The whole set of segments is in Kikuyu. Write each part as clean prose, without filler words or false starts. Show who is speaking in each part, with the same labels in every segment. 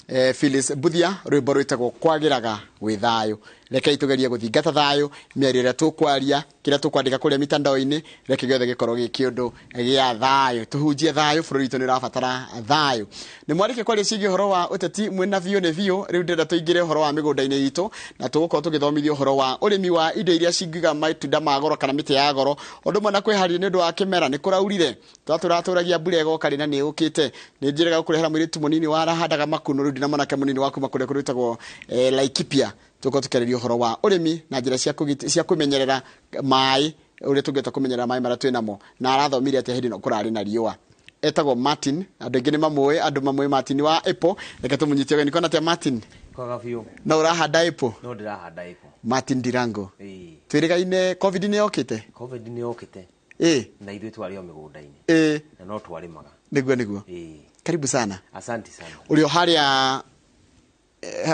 Speaker 1: Phyllis Mbuthia, rwĩmbo rwĩtagwo Kwagĩraga gwĩ Thayũ. Rekei tũgerie gũthingata thayũ, mĩario ĩrĩa tũkwaria, kĩrĩa tũkwandĩka kũrĩa mitandao-inĩ, reke gĩothe gĩkorwo gĩ kĩũndũ gĩa thayũ. Tũhunjie thayũ, bũrũri witũ nĩ ũrabatara thayũ. Nĩ mwarĩkia kwaria ciĩgiĩ ũhoro wa ũteti mwĩna biũ nĩ biũ, rĩu ndĩrenda tũingĩre ũhoro wa mĩgũnda-inĩ itũ, na tũgũkorwo tũgĩthomithio ũhoro wa ũrĩmi wa indo iria cingiuga matunda ma goro kana mĩtĩ ya goro, ũndũ ũmwe na kwĩharĩria nĩ ũndũ wa kĩmera. Nĩ kũraurire, twatũratũragia mbura ĩgoka rĩ na nĩ ĩũkĩte. Nĩ njĩrĩga gũkũrehera mũirĩtu mũnini warahandaga makunũ, rĩu ndina mwanake mũnini wa kuma kũrĩa kũrĩtagwo Laikipia. Tũgũkorwo tũkĩarĩria ũhoro wa ũrĩmi na njĩra cia kũmenyerera maĩ, ũrĩa tũngĩhota kũmenyerera maĩ marĩa twĩnamo, na arathomire atĩa hĩndĩ ĩno kũrarĩ na riũa. Etagwo Martin, andũ aingĩ nĩ mamũĩ, andũ mamũĩ Martin wa Apple. Reke tũmũnyitie ũgeni. Kona atĩa Martin?
Speaker 2: Kwega biũ.
Speaker 1: No ũrahanda Apple?
Speaker 2: No ndĩrahanda Apple.
Speaker 1: Martin Ndirango.
Speaker 2: Ĩĩ.
Speaker 1: Twĩrĩgaine COVID nĩ yokĩte?
Speaker 2: COVID nĩ yokĩte.
Speaker 1: Ĩĩ.
Speaker 2: Na ithuĩ twarĩ o mĩgũnda-inĩ.
Speaker 1: Ĩĩ.
Speaker 2: Na no twarĩmaga.
Speaker 1: Nĩguo, nĩguo.
Speaker 2: Ĩĩ.
Speaker 1: Karibu sana.
Speaker 2: Asante sana.
Speaker 1: Ũrĩ o harĩa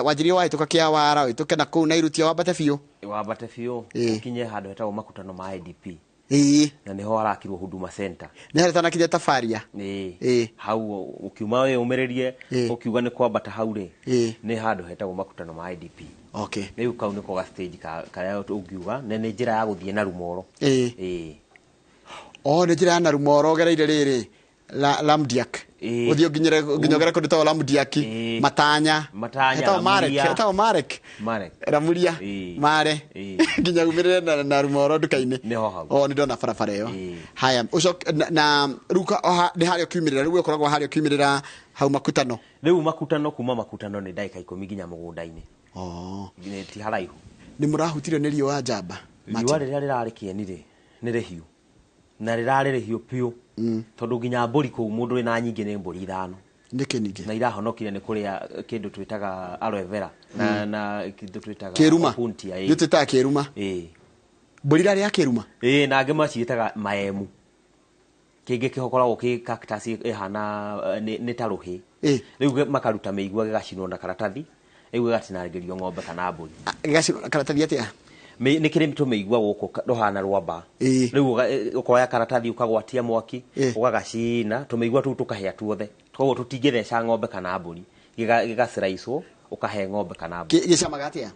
Speaker 1: wanjirie wahĩtũka kĩa wara, wĩtũke na kũu na irutia wambate biũ.
Speaker 2: Wambate biũ.
Speaker 1: Ĩĩ.
Speaker 2: Ũkinye handũ hetagwo makutano ma IDP.
Speaker 1: Ĩĩ.
Speaker 2: Na nĩho harakirwo Huduma Center.
Speaker 1: Nĩ harĩa tanakinya tabaria.
Speaker 2: Ĩĩ.
Speaker 1: Ĩĩ.
Speaker 2: Hau ũkiuma wĩyũmĩrĩrie,
Speaker 1: Ĩĩ.
Speaker 2: ũkiuga nĩ kwambata hau rĩ,
Speaker 1: Ĩĩ.
Speaker 2: nĩ handũ hetagwo makutano ma IDP.
Speaker 1: Okay.
Speaker 2: Rĩu kau nĩko ga stage karĩa ũngiuga, na nĩ njĩra ya gũthiĩ na Rumoro.
Speaker 1: Ĩĩ.
Speaker 2: Ĩĩ.
Speaker 1: O nĩ njĩra ya na Rumoro ũgereire rĩrĩ. Lamdiak.
Speaker 2: Ĩĩ.
Speaker 1: Ũthiĩ ũnginyĩre nginya ũgere kũndũ ta Lamdiak.
Speaker 2: Ĩĩ.
Speaker 1: Matanya.
Speaker 2: Matanya,
Speaker 1: Hetagwo Marek,
Speaker 2: Ramuria.
Speaker 1: hetagwo Marek.
Speaker 2: Marek.
Speaker 1: Ramuria.
Speaker 2: Ĩĩ.
Speaker 1: Mare.
Speaker 2: Ĩĩ.
Speaker 1: Nginya umĩrĩre na Rumoro nduka-inĩ.
Speaker 2: Nĩho hau.
Speaker 1: O nĩ ndona barabara ĩyo.
Speaker 2: Ĩĩ.
Speaker 1: Haya, ũcoke na rĩu nĩ harĩa ũkiumĩrĩra, rĩu ũkoragwo harĩa ũkiumĩrĩra hau makutano.
Speaker 2: Rĩu makutano, kuma makutano nĩ ndagĩka 10 nginya mũgũnda-inĩ.
Speaker 1: Oh.
Speaker 2: Nĩ ti haraihu.
Speaker 1: Nĩ mũrahutirio nĩ riũa njamba?
Speaker 2: Riũa rĩrĩa rĩrarĩ kĩeni rĩ, nĩ rĩhiũ. Na rĩrarĩ rĩhiũ biũ. Tondũ nginya mbũri kũu mũndũ wĩna nyingĩ nĩ mbũri 5.
Speaker 1: Nĩkĩ ningĩ?
Speaker 2: Na irahonokire nĩ kũrĩa kĩndũ twĩtaga aloe vera. Na kĩndũ twĩtaga
Speaker 1: Kĩruma.
Speaker 2: Opuntia, ĩĩ.
Speaker 1: Nĩ twĩtaga kĩruma.
Speaker 2: Ĩĩ.
Speaker 1: Mbũri irarĩa kĩruma?
Speaker 2: Ĩĩ, na angĩ maciĩtaga maemu. Kĩngĩ kĩhokoragwo kĩ cactus ĩhana nĩ ta rũhĩ.
Speaker 1: Ĩĩ.
Speaker 2: Rĩu makaruta mĩigua gĩgacinwo na karatathi, rĩu gĩgatinangĩrio ng'ombe kana mbũri.
Speaker 1: Gĩgacinwo na karatathi atĩa?
Speaker 2: Nĩ kĩrĩ tũmĩigua gũkũ rũhana rwamba.
Speaker 1: Ĩĩ.
Speaker 2: Rĩu ũkoya karatathi ũkagwatia mwaki,
Speaker 1: Ĩĩ.
Speaker 2: ũgagacina, tũmĩigua tũu tũkahĩa tuothe. Koguo tũtingĩtheca ng'ombe kana mbũri. Gĩgaciraicwo, ũkahe ng'ombe kana mbũri.
Speaker 1: Gĩcamaga atĩa?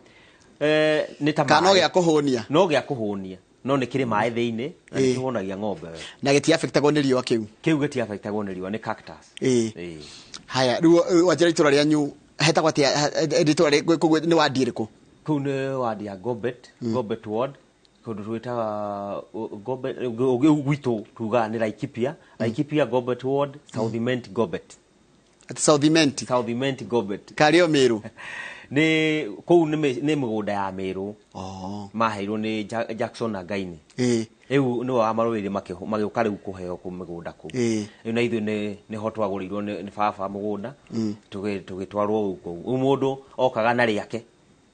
Speaker 2: Nĩ ta
Speaker 1: Kana no
Speaker 2: maĩ.
Speaker 1: gĩa kũhũnia?
Speaker 2: No gĩa kũhũnia. No nĩ kĩrĩ maĩ thĩinĩ, na nĩ
Speaker 1: Ĩĩ.
Speaker 2: kĩhũnagia ng'ombe we.
Speaker 1: Na gĩtiaffectagwo nĩ riũa kĩu?
Speaker 2: Kĩu gĩtiaffectagwo nĩ riũa, nĩ cactus.
Speaker 1: Ĩĩ.
Speaker 2: Ĩĩ.
Speaker 1: Haya, rĩu wanjĩra itũra rĩanyu hetagwo atĩa? Itũra kũu nĩ wadi ĩrĩkũ?
Speaker 2: Kũu nĩ wadi ya Gobet, Gobet ward, kũndũ twĩtaga Gobet, gwitũ tugaga nĩ Laikipia, Laikipia Gobet ward, South Imenti Gobet.
Speaker 1: Ati South Imenti?
Speaker 2: South Imenti Gobet.
Speaker 1: Karĩ o Meru?
Speaker 2: Nĩ kũu nĩ mĩgũnda ya Meru.
Speaker 1: Oh.
Speaker 2: Maheirwo nĩ Jackson na Ngaini.
Speaker 1: Ĩĩ.
Speaker 2: Rĩu nĩwe wamarũĩrĩire magĩũka rĩu kũheo kũu mĩgũnda kũu.
Speaker 1: Ĩĩ.
Speaker 2: Rĩu na ithuĩ nĩho twagũrĩirwo nĩ baba mũgũnda, tũgĩtwarwo rĩu kũu. Rĩu mũndũ okaga na rĩake,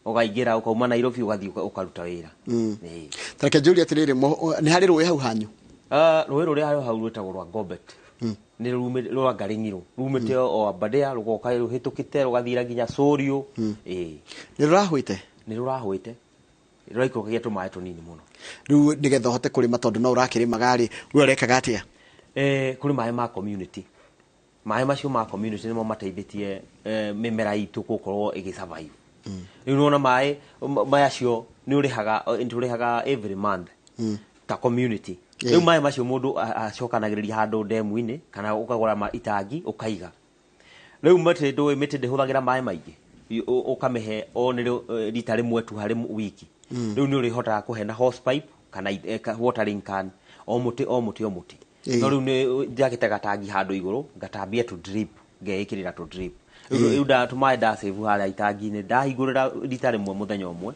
Speaker 2: ũkaingĩra ũkauma Nairobi ũgathiĩ ũkaruta wĩra. Ĩĩ.
Speaker 1: Ta reke njũrie atĩrĩrĩ, nĩ harĩ rũĩ hau hanyu?
Speaker 2: Rũĩ rũrĩa rwĩ hau rwĩtagwo rwa Gobet. Nĩ rwa Ngaring'iro. Rumĩte o Aberdare, rũgoka rũhĩtũkĩte, rũgathiĩra nginya Sũriũ. Ĩĩ.
Speaker 1: Nĩ rũrahũĩte?
Speaker 2: Nĩ rũrahũĩte. Rũraikũrũkagia tũmaĩ tũnini mũno.
Speaker 1: Rĩu nĩgetha ũhote kũrĩma tondũ no ũrakĩrĩmaga rĩ, we ũrekaga atĩa?
Speaker 2: Kũrĩ maĩ ma community. Maĩ macio ma community nĩmo mateithĩtie mĩmera itũ gũkorwo ĩgĩ survive. Rĩu nĩwona maĩ macio nĩ ũrĩhaga, tũrĩhaga every month ta community. Rĩu maĩ macio mũndũ acokanagĩrĩria handũ ndemu-inĩ kana ũkagũra itangi ũkaiga. Rĩu mĩtĩ ndũĩ mĩtĩ ndĩhũthagĩra maĩ maingĩ. Ũkamĩhe o nĩ rita rĩmwe tu harĩ wiki. Rĩu nĩ ũrĩhotaga kũhe na hose pipe kana watering can o mũtĩ o mũtĩ o mũtĩ. No rĩu nĩ njakĩte gatangi handũ igũrũ ngatambia tũ drip ngeĩkĩrĩra tũ drip. Rĩu tũmaĩ ndasave harĩa itangi-inĩ ndahingũrĩra rita rĩmwe mũthenya ũmwe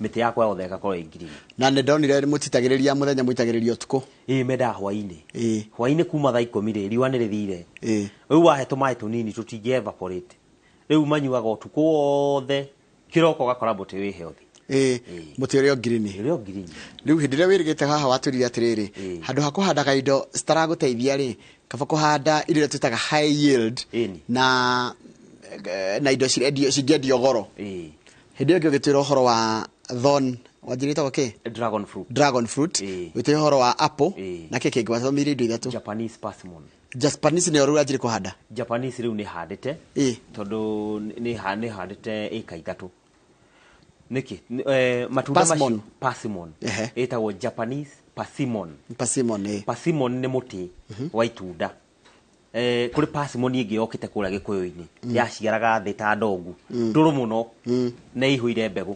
Speaker 2: mĩtĩ yakwa yothe ĩgakorwo ĩ green.
Speaker 1: Na nĩ ndonire mũtitagĩrĩria mũthenya, mũitagĩrĩria ũtukũ.
Speaker 2: Ĩĩ, mendaga hwaĩ-inĩ.
Speaker 1: Ĩĩ.
Speaker 2: Hwaĩ-inĩ kuma thaa 10 rĩ, riũa nĩ rĩthire.
Speaker 1: Ĩĩ.
Speaker 2: Rĩu wahe tũmaĩ tũnini tũtingĩ evaporate. Rĩu manyuaga ũtukũ wothe, kĩroko ũgakora mũtĩ wĩ healthy.
Speaker 1: Ĩĩ,
Speaker 2: Ĩĩ.
Speaker 1: mũtĩ ũrĩa o green.
Speaker 2: Ũrĩa o green.
Speaker 1: Rĩu hĩndĩ ĩrĩa wĩrĩgĩte haha watwĩrire atĩrĩrĩ,
Speaker 2: Ĩĩ.
Speaker 1: handũ ha kũhandaga indo citaragũteithia rĩ, kaba kũhanda indo iria twĩtaga high yield
Speaker 2: Ĩni.
Speaker 1: na indo cirendio, cingĩendio goro.
Speaker 2: Ĩĩ.
Speaker 1: Hĩndĩ ĩyo ĩngĩ ũgĩtwĩra ũhoro wa thorn, wanjĩrĩte ĩtagwo kĩ?
Speaker 2: Dragon fruit.
Speaker 1: Dragon fruit.
Speaker 2: Ĩĩ.
Speaker 1: Ũgĩtwĩra ũhoro wa apple.
Speaker 2: Ĩĩ.
Speaker 1: Na kĩ kĩngĩ wathomirie indo ithatũ?
Speaker 2: Japanese persimmon.
Speaker 1: Japanese nĩ rĩu anjire kũhanda.
Speaker 2: Japanese rĩu nĩ handĩte.
Speaker 1: Ĩ.
Speaker 2: Tondũ nĩ handĩte ĩka 3. Nĩkĩ? Matunda
Speaker 1: Persimmon.
Speaker 2: macio persimmon.
Speaker 1: Ehe.
Speaker 2: Ĩtagwo Japanese persimmon.
Speaker 1: Persimmon ĩ.
Speaker 2: Persimmon nĩ mũtĩ wa itunda. Kũrĩ persimmon ĩngĩ yokĩte kũrĩa Gĩkũyũ-inĩ. Yaciaraga thĩ ta ndongu. Ndũrũ mũno. Na ĩihũire mbegũ.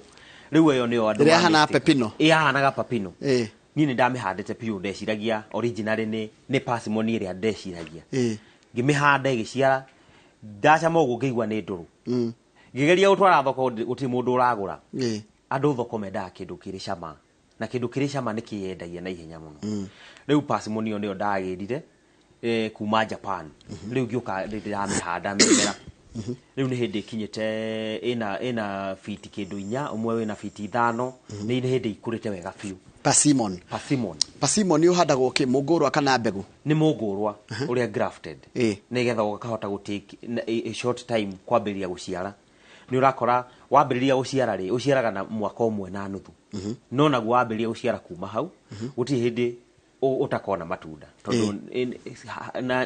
Speaker 2: Rĩu ĩyo nĩyo andũ
Speaker 1: Ĩrĩa yahanaga
Speaker 2: mamĩtĩka.
Speaker 1: pepino.
Speaker 2: Ĩyahanaga pepino.
Speaker 1: Ĩ.
Speaker 2: Niĩ nĩ ndamĩhandĩte biũ, ndeciragia originally nĩ persimmon ĩrĩa ndeciragia. Ngĩmĩhanda ĩgĩciara, ndacama ũguo ngĩigua nĩ ndũrũ. Ngĩgeria gũtwara thoko, gũtirĩ mũndũ ũragũra. Andũ thoko mendaga kĩndũ kĩrĩ cama, na kĩndũ kĩrĩ cama nĩ kĩyendagia na ihenya mũno. Rĩu persimmon ĩyo nĩyo ndagĩrire kuma Japan. Rĩu ngĩũka ndĩramĩhanda mĩmera. Rĩu nĩ hĩndĩ ĩkinyĩte ĩna fiti kĩndũ 4, ũmwe wĩna fiti 5, nĩ hĩndĩ ikũrĩte wega biũ.
Speaker 1: Persimmon.
Speaker 2: Persimmon.
Speaker 1: Persimmon ũhandagwo kĩ, mũngũrwa kana mbegũ?
Speaker 2: Nĩ mũngũrwa ũrĩa grafted. Nĩgetha ũkahota gũ take a short time kwambĩrĩria gũciara. Nĩ ũrakora wambĩrĩria gũciara rĩ, ũciaraga na mwaka ũmwe na nuthu. No naguo wambĩrĩria gũciara kuma hau, gũtirĩ hĩndĩ ũtakona matunda. Tondũ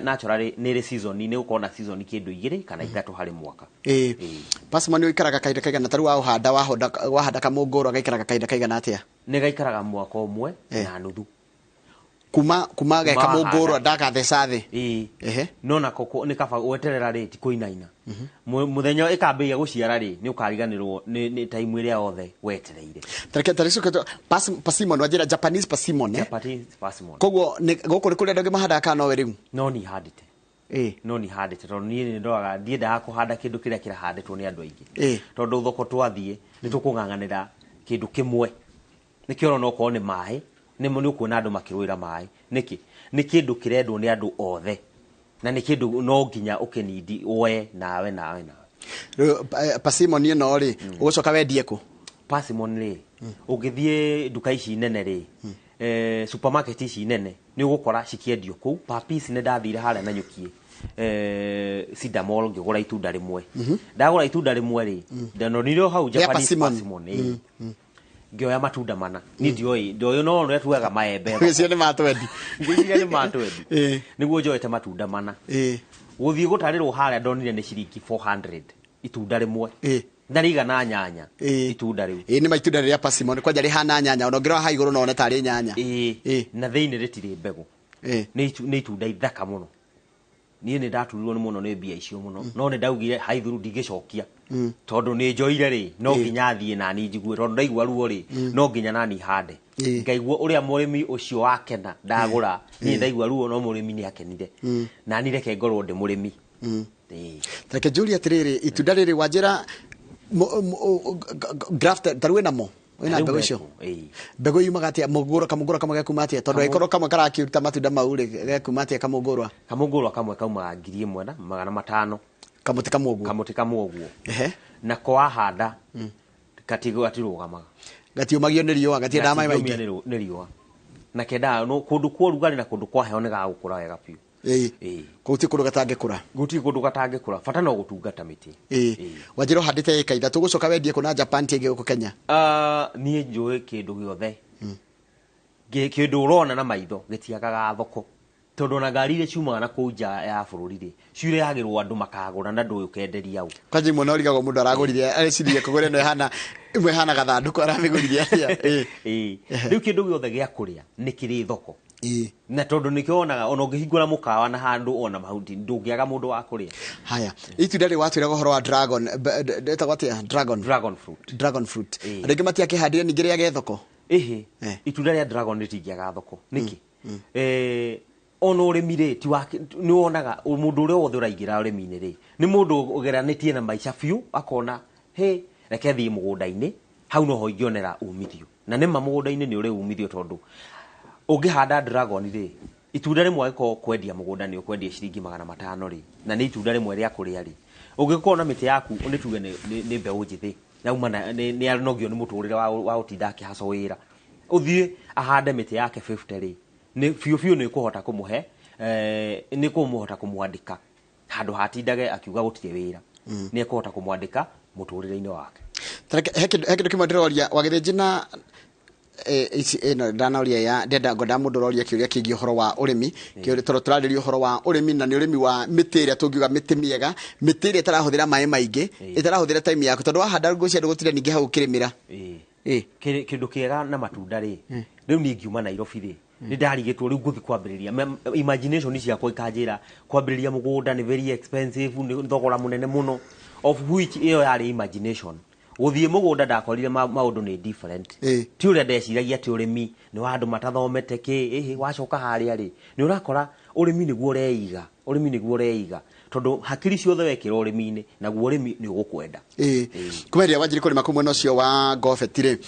Speaker 2: naturally nĩ ĩrĩ season, nĩ ũkona na season kĩndũ 2 kana 3 harĩ mwaka.
Speaker 1: Persimmon ũikaraga kahinda kaigana ta rĩu waũhanda, wahanda kamũngũrwa gaikaraga kahinda kaigana atĩa?
Speaker 2: Nĩ gaikaraga mwaka ũmwe na nuthu.
Speaker 1: Kuma ge
Speaker 2: Kuma
Speaker 1: kamũngũrwa
Speaker 2: wahanda.
Speaker 1: ndagatheca thĩ.
Speaker 2: No nako nĩ kaba weterera rĩ, ti kũinaina. Mũthenya ĩkambĩrĩria gũciara rĩ, nĩ ũkariganĩrwo nĩ time ĩrĩa yothe wetereire.
Speaker 1: Tareke tareke persimmon wanjĩra Japanese persimmon, eh?
Speaker 2: Japanese persimmon.
Speaker 1: Koguo gũkũ nĩ kũrĩ andũ angĩ mahandaga kana nowe rĩu?
Speaker 2: No niĩ handĩte. No niĩ handĩte tondũ niĩ nĩ ndoraga, ndiendaga kũhanda kĩndũ kĩrĩa kĩrahandĩtwo nĩ andũ aingĩ. Tondũ thoko twathiĩ nĩ tũkũng'ang'anĩra kĩndũ kĩmwe. Nĩkĩo ũrona okorwo nĩ maĩ, nĩ ũkuona andũ makĩrũĩra maĩ. Nĩkĩ? Nĩ kĩndũ kĩrendwo nĩ andũ othe. Na nĩ kĩndũ no nginya ũkĩnindi we nawe nawe nawe.
Speaker 1: Rĩu persimmon ĩno rĩ, ũgũcoka wendie kũ?
Speaker 2: Persimmon rĩ, ũngĩthiĩ nduka ici nene rĩ, supermarket ici nene, nĩ ũgũkora cikĩendio kũu. Per piece nĩ ndathire harĩa Nanyuki, Cedar Mall ngĩgũra itunda rĩmwe. Ndagũra itunda rĩmwe rĩ, ndonire o hau
Speaker 1: Rĩa
Speaker 2: Japanese
Speaker 1: persimmon.
Speaker 2: persimmon, ĩĩ. Ngĩoya matunda mana. Niĩ ndioĩ no ũrĩa tuoyaga maembe.
Speaker 1: Ngwĩciria nĩ matwendi.
Speaker 2: Ngwĩciria nĩ matwendi. Nĩguo njoete matunda mana. Gũthiĩ gũtarĩrwo harĩa ndonire nĩ ciringi 400 itunda rĩmwe. Na rĩigana nyanya itunda rĩu.
Speaker 1: Nĩ ma itunda rĩrĩa persimmon kwanja rĩhana nyanya, ona ũngĩrora haha igũrũ no wone tarĩ nyanya.
Speaker 2: Na thĩinĩ rĩtirĩ mbegũ. Nĩ itunda ithaka mũno. Niĩ nĩ ndaturirwo nĩ mũno nĩ mbia icio mũno. No nĩ ndaugire haithuru ndingĩcokia. Tondũ nĩ njoire rĩ, no nginya thiĩ nani njigue, tondũ ndaigua ruo rĩ, no nginya nani hande. Ngaigua ũrĩa mũrĩmi ũcio wakena ndagũra, niĩ ndaigua ruo no mũrĩmi nĩ akenire. Nani reke ngorwo ndĩ mũrĩmi.
Speaker 1: Reke njũrie atĩrĩrĩ, itunda rĩrĩ wanjĩra graft ta rĩu wĩnamo? Wĩna
Speaker 2: Rĩu
Speaker 1: mbegũ icio?
Speaker 2: mekũ, ĩĩ.
Speaker 1: Mbegũ yumaga atĩa? Mũngũrwa, kamũngũrwa kamwe gekuma atĩa? Tondũ angĩkorwo kamwe karakĩruta matunda mau rĩ, gekuma atĩa kamũngũrwa?
Speaker 2: Kamũngũrwa kamwe kaumaga ngiri ĩmwe na magana matano.
Speaker 1: Kamũtĩ kamwe ũguo?
Speaker 2: Kamũtĩ kamwe ũguo. Nako wahanda, gatirũgamaga.
Speaker 1: Gatiũmagio nĩ riũa, gatiendaga maĩ
Speaker 2: Gatiũmio
Speaker 1: maingĩ.
Speaker 2: nĩ riũa. Na kendaga, no, kũndũ kwa ũrugarĩ na kũndũ kwa heho nĩ gagũkũra wega biũ.
Speaker 1: Kũu ti kũndũ gatangĩkũra.
Speaker 2: Gũtirĩ kũndũ gatangĩkũra, bata no gũtungata mĩtĩ.
Speaker 1: Wanjĩra ũhandĩte ĩka 3, ũgũcoka wendie kũ na Japan ti ĩngĩ gũkũ Kenya?
Speaker 2: Niĩ njũĩ kĩndũ gĩothe. Kĩndũ ũrona na maitho gĩtiagaga thoko. Tondũ ona ngari iria ciumaga na kũu nja ya bũrũri rĩ, cirehagĩrwo andũ makagũra na ndũĩ ũkenderia ũ.
Speaker 1: Kwanja imwe no ũrigagwo mũndũ aragũrire, arecirie kũgũra ĩno ĩhana, ĩmwe ĩhana gathandũkũ aramĩgũrire atĩa?
Speaker 2: Rĩu kĩndũ gĩothe gĩa kũrĩa nĩ kĩrĩ thoko. Na tondũ nĩkĩo wonaga ona ũngĩhingũra mũkawa na handũ ona mahuti ndũngĩaga mũndũ wa kũrĩa.
Speaker 1: Haya, itunda rĩ watwĩraga ũhoro wa dragon, ndĩtagwo atĩa? Dragon.
Speaker 2: Dragon fruit.
Speaker 1: Dragon fruit. Andũ aingĩ matiakĩhandire ningĩ rĩage thoko?
Speaker 2: Ĩhĩ. Itunda rĩa dragon rĩtingĩaga thoko. Nĩkĩ? Ona ũrĩmi rĩ, ti wa, nĩ wonaga mũndũ ũrĩa wothe ũraingĩra ũrĩmi-inĩ rĩ, nĩ mũndũ ũgeranĩtie na maica biũ, akona, hĩ, reke thiĩ mũgũnda-inĩ, hau noho ingĩonera umithio. Na nĩma mũgũnda-inĩ nĩ ũrĩ umithio tondũ ũngĩhanda dragon rĩ, itunda rĩmwe angĩkorwo kwendia mũgũnda nĩ ũkwendia ciringi magana matano rĩ, na nĩ itunda rĩmwe rĩa kũrĩa rĩ, ũngĩkorwo na mĩtĩ yaku, nĩ tuge nĩ mbeũ njĩthĩ, nauma na, nĩ anogio nĩ mũtũrĩre wa gũtinda akĩhacwo wĩra, ũthiĩ ahande mĩtĩ yake 50 rĩ, nĩ biũ biũ nĩ kũhota kũmũhe, nĩ kũmũhota kũmwandĩka handũ hatindage akiuga gũtirĩ wĩra. Nĩ ekũhota kũmwandĩka mũtũrĩre-inĩ wake.
Speaker 1: Tareke, he kĩndũ kĩmwe ndĩroria, wagĩthĩnji na Ici ĩno ndanoria ya ndenda ngwenda mũndũ ũroria kĩũria kĩgiĩ ũhoro wa ũrĩmi, kĩũria tondũ tũrarĩria ũhoro wa ũrĩmi na nĩ ũrĩmi wa mĩtĩ ĩrĩa tũngiuga mĩtĩ mĩega, mĩtĩ ĩrĩa ĩtarahũthĩra maĩ maingĩ, ĩtarahũthĩra time yaku, tondũ wahanda ngũ cia ndũgũtinda ningĩ hau ũkĩrĩmĩra.
Speaker 2: Kĩndũ kĩega na matunda rĩ, rĩu niĩ ngiuma Nairobi rĩ, nĩ ndarigĩtwo rĩu ngũthi kwambĩrĩria. Imagination ciakwa ikanjĩra kwambĩrĩria mũgũnda nĩ very expensive, nĩ thogora mũnene mũno, of which ĩyo yarĩ imagination. Gũthiĩ mũgũnda ndakorire maũndũ nĩ different. Ti ũrĩa ndeciragia atĩ ũrĩmi nĩ wa andũ matathomete kĩ. Ĩhĩ, wacoka harĩa rĩ, nĩ ũrakora ũrĩmi nĩguo ũreiga, ũrĩmi nĩguo ũreiga, tondũ hakiri ciothe wekĩra ũrĩmi-inĩ, naguo ũrĩmi nĩ ũgũkwenda.
Speaker 1: Kuma ĩrĩa wanjiri kũrĩma kũu mwena ũcio wa Ngobeti rĩ,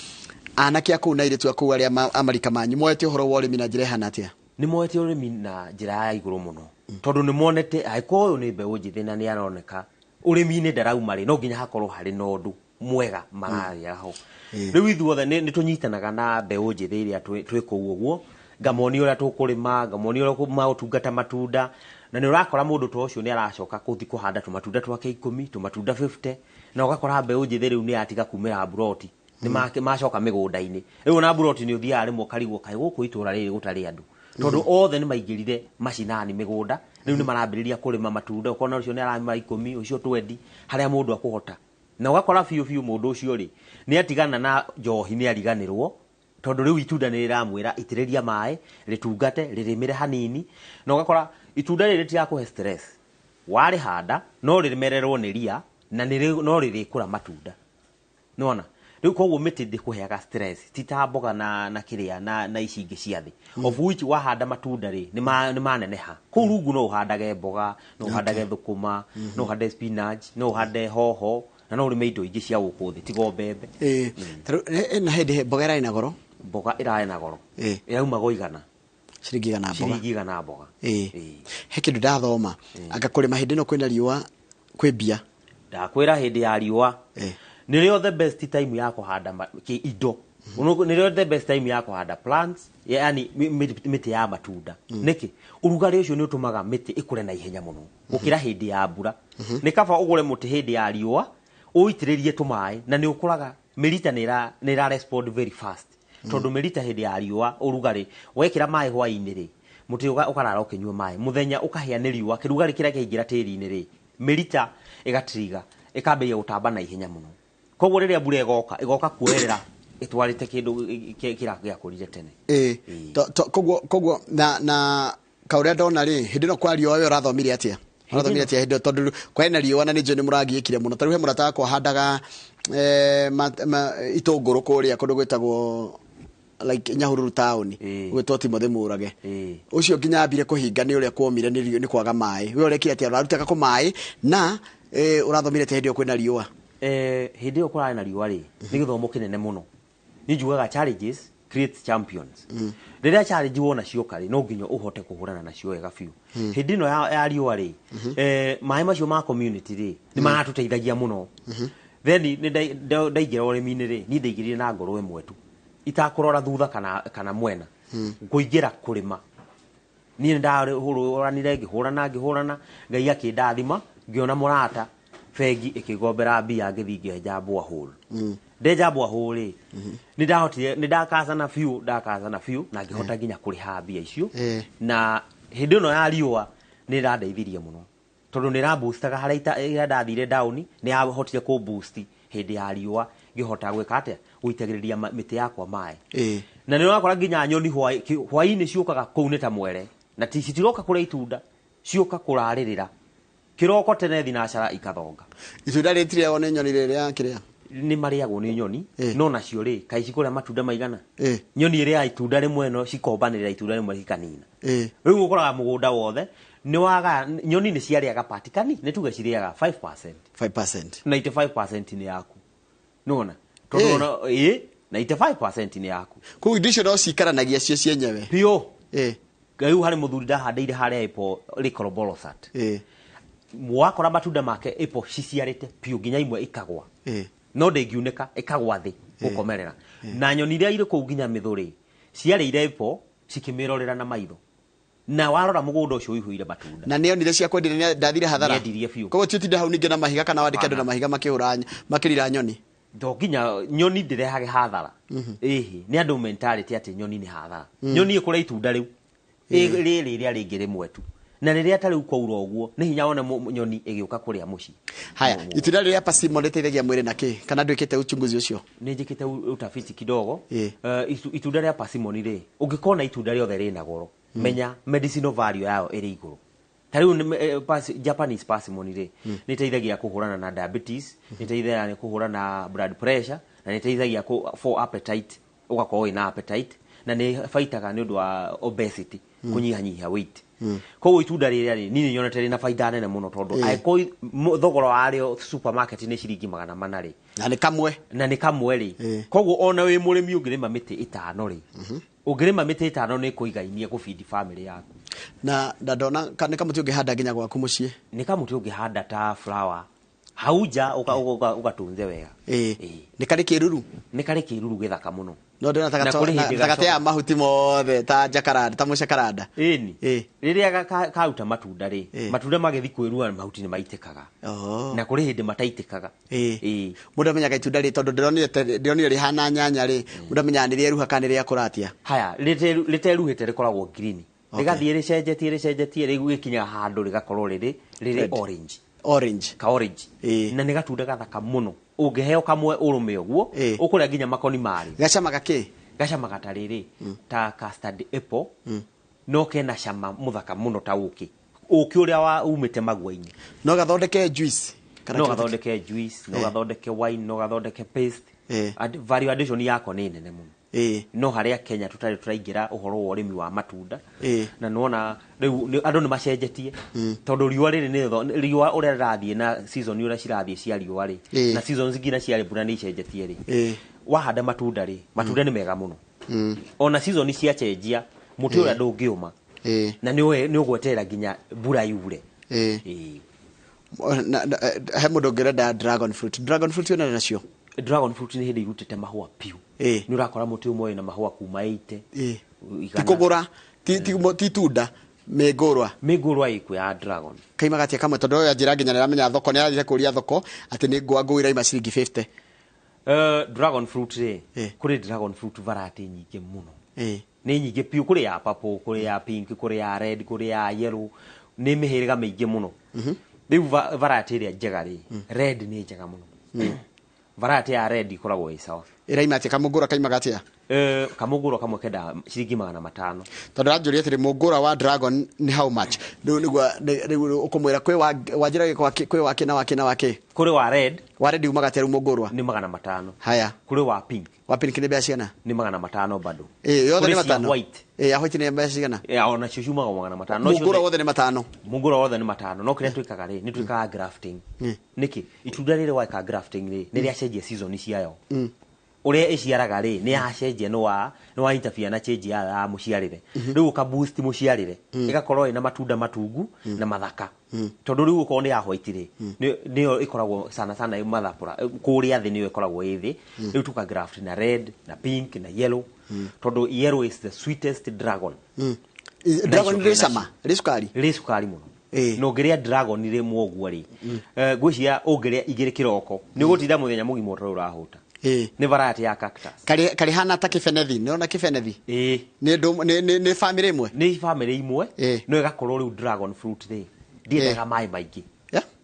Speaker 1: anake a kũu na airĩtu a kũu arĩa amarika manyu moete ũhoro wa ũrĩmi na njĩra ĩhana atĩa?
Speaker 2: Nĩ moete ũrĩmi na njĩra ya igũrũ mũno, tondũ nĩ monete angĩkorwo ũyũ nĩ mbeũ njĩthĩ na nĩ aroneka ũrĩmi-inĩ ndarauma rĩ, no nginya hakorwo harĩ na ũndũ mwega mararĩa ho. Rĩu ithuothe nĩ tũnyitanaga na mbeũ njĩthĩ ĩrĩa twĩ kũu ũguo, ngamonia ũrĩa tũkũrĩma, ngamonia ũrĩa maũtungata matunda, na nĩ ũrakora mũndũ ta ũcio nĩ aracoka kũthi kũhanda tũmatunda twake 10, tũmatunda 50, na ũgakora mbeũ njĩthĩ rĩu nĩ yatiga kumĩra mburoti, nĩ macoka mĩgũnda-inĩ. Rĩu ona mburoti nĩ ũthiaga rĩmwe ũkarigwo kaĩ gũkũ itũra rĩrĩ gũtarĩ andũ, tondũ othe nĩ maingĩrire macinani mĩgũnda, rĩu nĩ marambĩrĩria kũrĩma matunda, ũkona ũcio nĩ ararĩma 10, ũcio 20, harĩa mũndũ akũhota. Na ũgakora biũ biũ mũndũ ũcio rĩ, nĩ atigana na njohi, nĩ ariganĩrwo, tondũ rĩu itunda nĩ rĩramwĩra itĩrĩria maĩ, rĩtungate, rĩrĩmĩre hanini, na ũgakora itunda rĩrĩ rĩtirakũhe stress. Warĩhanda no rĩmererwo nĩ ria na no rĩrĩkũra matunda. Nĩwona? Rĩu koguo mĩtĩ ndĩkũheaga stress, ti ta mboga na kĩrĩa na ici ingĩ cia thĩ. Of which wahanda matunda rĩ, nĩ maneneha. Kũu rungu no ũhandage mboga, no ũhandage thũkũma, no ũhande spinach, no ũhande hoho, na no ũrĩme indo ingĩ cia gũkũ thĩ, tiga o mbembe.
Speaker 1: Na hĩndĩ mboga ĩrarĩ na goro?
Speaker 2: Mboga ĩrarĩ na goro. Ĩraumaga igana.
Speaker 1: Ciringi igana mboga.
Speaker 2: Ciringi igana mboga.
Speaker 1: He kĩndũ ndathoma, anga kũrĩma hĩndĩ ĩno kwĩna riũa kwĩ mbia.
Speaker 2: Ndakwĩra hĩndĩ ya riũa. Nĩrĩo the best time ya kũhanda indo. Nĩrĩo the best time ya kũhanda plants, yani mĩtĩ ya matunda. Nĩkĩ? Ũrugarĩ ũcio nĩ ũtũmaga mĩtĩ ĩkũre na ihenya mũno gũkĩra hĩndĩ ya mbura. Nĩ kaba ũgũre mũtĩ hĩndĩ ya riũa, ũitĩrĩrie tũmaĩ, na nĩ ũkũraga. Mĩrita nĩ ĩra respond very fast. Tondũ mĩrita hĩndĩ ya riũa ũrugarĩ, wekĩra maĩ hwaĩ-inĩ rĩ, mũtĩ ũkarara ũkĩnyua maĩ, mũthenya ũkahĩa nĩ riũa, kĩrugarĩ kĩrĩa kĩaingĩra tĩri-inĩ rĩ, mĩrita ĩgatiriga, ĩkambĩrĩria gũtamba na ihenya mũno. Koguo rĩrĩa mbura ĩgoka kuoerera ĩtwarĩte kĩndũ kĩrĩa gĩakũrire tene.
Speaker 1: Koguo na kaũrĩa ndona rĩ, hĩndĩ ĩno kwa riũa we ũrathomire atĩa? Ũrathomire atĩa hĩndĩ ĩyo? Tondũ kwarĩ na riũa na nĩ njũĩ nĩ mũragiĩkire mũno. Ta rĩu he mũrata wakwa ahandaga itũngũrũ kũrĩa kũndũ gwĩtagwo like Nyahururu town, gwĩtwo Timothy Mũrage. Ũcio nginya ambire kũhinga nĩ ũrĩa kuomire nĩ kwaga maĩ. We ũrekire atĩa? Ũrarutaga kũ maĩ na ũrathomire atĩa hĩndĩ ĩyo kwĩna riũa?
Speaker 2: Hĩndĩ ĩyo kũrarĩ na riũa rĩ, nĩ gĩthomo kĩnene mũno. Niĩ njugaga challenges create champions. Rĩrĩa challenge wona cioka rĩ, no nginya ũhote kũhũrana nacio wega biũ. Hĩndĩ ĩno ya riũa rĩ, maĩ macio ma community rĩ, nĩ maratũteithagia mũno. Then nĩ ndaingĩra ũrĩmi-inĩ rĩ, niĩ ndaingĩrire na ngoro ĩmwe tu, itakũrora thutha kana mwena, kũingĩra kũrĩma. Niĩ nĩ ndahũranire, ngĩhũrana, Ngai akĩndathima, ngĩona mũrata, bengi ĩkĩgombera mbia, ngĩthiĩ ngĩenja borehole. Ndenja borehole rĩ, nĩ ndahotire, nĩ ndakacana biũ, na ngĩhota nginya kũrĩha mbia icio. Na hĩndĩ ĩno ya riũa nĩ ĩrandeithirie mũno, tondũ nĩ ĩramboostaga harĩa ĩrĩa ndathire down, nĩ yahotire kũ-boost hĩndĩ ya riũa, ngĩhota gwĩka atĩa? Gũitagĩrĩria mĩtĩ yakwa maĩ. Na nĩ ũrakora nginya nyoni hwaĩ-inĩ ciũkaga kũu nĩ ta mwere, na citiroka kũrĩa itunda, ciũka kũrarĩrĩra. Kĩroko tene thinacara ikathonga.
Speaker 1: Itunda rĩtirĩagwo nĩ nyoni rĩrĩa kĩrĩa?
Speaker 2: Nĩ marĩagwo nĩ nyoni, no nacio rĩ, kaĩ cikũrĩa matunda maigana? Nyoni ĩrĩaga itunda rĩmwe no cikombanĩrĩra itunda rĩmwe cikanina. Rĩu ũkoraga mũgũnda wothe nĩ waga, nyoni nĩ ciarĩaga patikani, nĩ tuge cirĩaga 5%.
Speaker 1: 5%.
Speaker 2: 95% nĩ yaku. Nĩwona? Tondũ ona, 95% nĩ yaku.
Speaker 1: Koguo indo icio no cikaranagia cio cienyewe.
Speaker 2: Biũ. Rĩu harĩ mũthuri ndahandĩire harĩa apple rĩkoroborosat. Wakora matunda make apple ciciarĩte biũ nginya imwe ikagwa. No ndĩngiunĩka, ĩkagwa thĩ gũkomerera. Na nyoni iria irĩ kũu nginya mĩthũrĩ, ciarĩire apple cikĩmĩrorera na maitho. Na warora mũgũnda ũcio ũihũire matunda.
Speaker 1: Na nĩonire cia kwendia, nĩ ndathire hathara.
Speaker 2: Nĩendirie biũ.
Speaker 1: Koguo ti ũtinde hau ningĩ na mahiga kana wandĩke andũ na mahiga makĩhũra makĩrira nyoni.
Speaker 2: To nginya nyoni ndĩrehage hathara. Ĩhĩ, nĩ andũ mentality atĩ nyoni nĩ hathara. Nyoni ĩkũrĩa itunda rĩu rĩrĩ rĩrĩa rĩngĩ rĩmwe tu, na rĩrĩa ta rĩu kwaura ũguo nĩ hinya wone nyoni ĩgĩũka kũrĩa mũciĩ.
Speaker 1: Haya, itunda rĩrĩa persimmon rĩteithagia mwĩrĩ na kĩ? Kana ndwĩkĩte uchunguzi ũcio?
Speaker 2: Nĩ njĩkĩte utafiti kidogo. Itunda rĩa persimmon rĩ, ũngĩkona itunda rĩothe rĩna goro, menya medicinal value yayo ĩrĩ igũrũ. Ta rĩu Japanese persimmon rĩ, nĩ ĩteithagia kũhũrana na diabetes, nĩ ĩteithagia kũhũrana na blood pressure, na nĩ ĩteithagia for appetite, ũgakorwo wĩna appetite, na nĩ baitaga nĩ ũndũ wa obesity, kũnyihanyihia weight. Koguo itunda rĩrĩa rĩ, niĩ nĩ nyonete rĩna baida nene mũno, tondũ angĩkorwo thogora warĩo supermarket nĩ ciringi 400 rĩ,
Speaker 1: na nĩ kamwe,
Speaker 2: na nĩ kamwe rĩ, koguo ona wĩ mũrĩmi ũngĩrĩma mĩtĩ 5 rĩ, ũngĩrĩma mĩtĩ 5 nĩ kũigainia kũbidi family yaku.
Speaker 1: Na ndona nĩ kamũtĩ ũngĩhanda nginya gwaku mũciĩ.
Speaker 2: Nĩ kamũtĩ ũngĩhanda ta flower hau nja, ũgatunze wega.
Speaker 1: Nĩ karĩ kĩruru?
Speaker 2: Nĩ karĩ kĩruru gĩthaka mũno.
Speaker 1: No ndĩrona ta gateaga mahuti mothe ta jacaranda, ta mũcakaranda.
Speaker 2: Ĩni. Rĩrĩa karuta matunda rĩ, matunda magĩthiĩ kwĩrua mahuti nĩ maitĩkaga. Na kũrĩ hĩndĩ mataitĩkaga.
Speaker 1: Mũndũ amenyaga itunda rĩ, tondũ ndĩronire rĩhana nyanya rĩ, mũndũ amenyaga nĩ rĩeruha kana nĩ rĩakũra atĩa?
Speaker 2: Haya, rĩteruhĩte rĩkoragwo green. Rĩgathiĩ rĩcenjetie rĩu gĩkinyaga handũ rĩgakorwo rĩrĩ orange.
Speaker 1: Orange.
Speaker 2: Ka orange. Na nĩ gatunda gathaka mũno. Ũngĩheo kamwe ũrũme ũguo, ũkũrĩa nginya makoni marĩ.
Speaker 1: Gacamaga kĩ?
Speaker 2: Gacamaga ta rĩrĩ, ta custard apple, no kena cama mũthaka mũno ta ũkĩ. Ũkĩ ũrĩa wa umĩte magua-inĩ.
Speaker 1: No gathondeke juice.
Speaker 2: No gathondeke juice, no gathondeke wine, no gathondeke paste. Value addition yako nĩ nene mũno. No harĩa Kenya tũtarĩ tũraingĩra ũhoro wa ũrĩmi wa matunda. Na nĩwona rĩu andũ nĩ macenjetie. Tondũ riũa rĩrĩ nĩ riũa ũrĩa rĩrathiĩ na season ũrĩa cirathiĩ cia riũa rĩ, na seasons nginya cia mbura nĩ icenjetie rĩ. Wahanda matunda rĩ, matunda nĩ mega mũno. Ona season ciacenjia, mũtĩ ũrĩa ndũngĩũma. Na nĩ ũgweterera nginya mbura yure.
Speaker 1: He mũndũ ũngĩrenda dragon fruit. Dragon fruit yonana nacio?
Speaker 2: Dragon fruit nĩ hĩndĩ irutĩte mahũa piũ. Nĩ ũrakora mũtĩ ũmwe wĩna mahũa kuma 80.
Speaker 1: Ti kũgũra, ti itunda, mĩngũrwa.
Speaker 2: Mĩngũrwa ĩkuo ya dragon.
Speaker 1: Kaimaga atĩa kamwe, tondũ ũyũ anjĩra nginya nĩaramenya thoko, nĩarathiĩte kũria thoko atĩ nĩ ngũa ngũi iraima ciringi 50.
Speaker 2: Dragon fruit rĩ, kũrĩ dragon fruit variety nyingĩ mũno. Nĩ nyingĩ piũ, kũrĩ ya purple, kũrĩ ya pink, kũrĩ ya red, kũrĩ ya yellow, nĩ mĩhĩrĩga mĩingĩ mũno. Rĩu variety ĩrĩa njega rĩ, red nĩ njega mũno. Variety ya red ikoragwo ĩ sawa.
Speaker 1: Ĩraima atĩa? Kamũngũra kaimaga atĩa?
Speaker 2: Kamũngũra kamwe kenda ciringi 500.
Speaker 1: Tondũ aranjũria atĩrĩ, mũngũra wa dragon nĩ how much? Rĩu nĩguo rĩu ũkũmwĩra kwĩ wa wanjĩra kwĩ wa kĩ na wa kĩ na wa kĩ?
Speaker 2: Kũrĩ wa red.
Speaker 1: Wa red umaga atĩa rĩu mũngũrwa?
Speaker 2: Nĩ 500.
Speaker 1: Haya.
Speaker 2: Kũrĩ wa pink.
Speaker 1: Wa pink nĩ mbeca cigana?
Speaker 2: Nĩ 500 bado.
Speaker 1: Yothe nĩ 500.
Speaker 2: White.
Speaker 1: Ya white nĩ mbeca cigana?
Speaker 2: Ona cio ciumaga 500.
Speaker 1: Mũngũrwa wothe nĩ 500.
Speaker 2: Mũngũrwa wothe nĩ 500. No kĩrĩa twĩkaga rĩ, nĩ twĩkaga grafting. Nĩkĩ? Itunda rĩrĩ weka grafting rĩ, nĩ rĩacenjia season ciayo. Ũrĩa ĩciaraga rĩ, nĩ yacenjia, nĩ wa interfere na change ya mũciarĩre. Rĩu ũka boost mũciarĩre, ĩgakorwo ĩna matunda matungu na mathaka. Tondũ rĩu ũkorwo nĩ ya white rĩ, nĩyo ĩkoragwo sana sana ĩ mathapũra, kũrĩa thĩ nĩyo ĩkoragwo ĩ thĩ. Rĩu tũka graft na red, na pink, na yellow. Tondũ yellow is the sweetest dragon.
Speaker 1: Dragon rĩ cama, rĩ cukari?
Speaker 2: Rĩ cukari mũno. Na ũngĩrĩa dragon rĩmwe ũguo rĩ, ngwĩciria ũngĩrĩa igĩrĩ kĩroko, nĩ ũgũtinda mũthenya mũgima ũtarĩ ũrahũta. Nĩ variety ya cactus.
Speaker 1: Karĩ hana ta kĩbenethi, nĩũrona kĩbenethi? Nĩ family ĩmwe?
Speaker 2: Nĩ family ĩmwe, no ĩgakorwo rĩu dragon fruit rĩ, ndĩendaga maĩ maingĩ.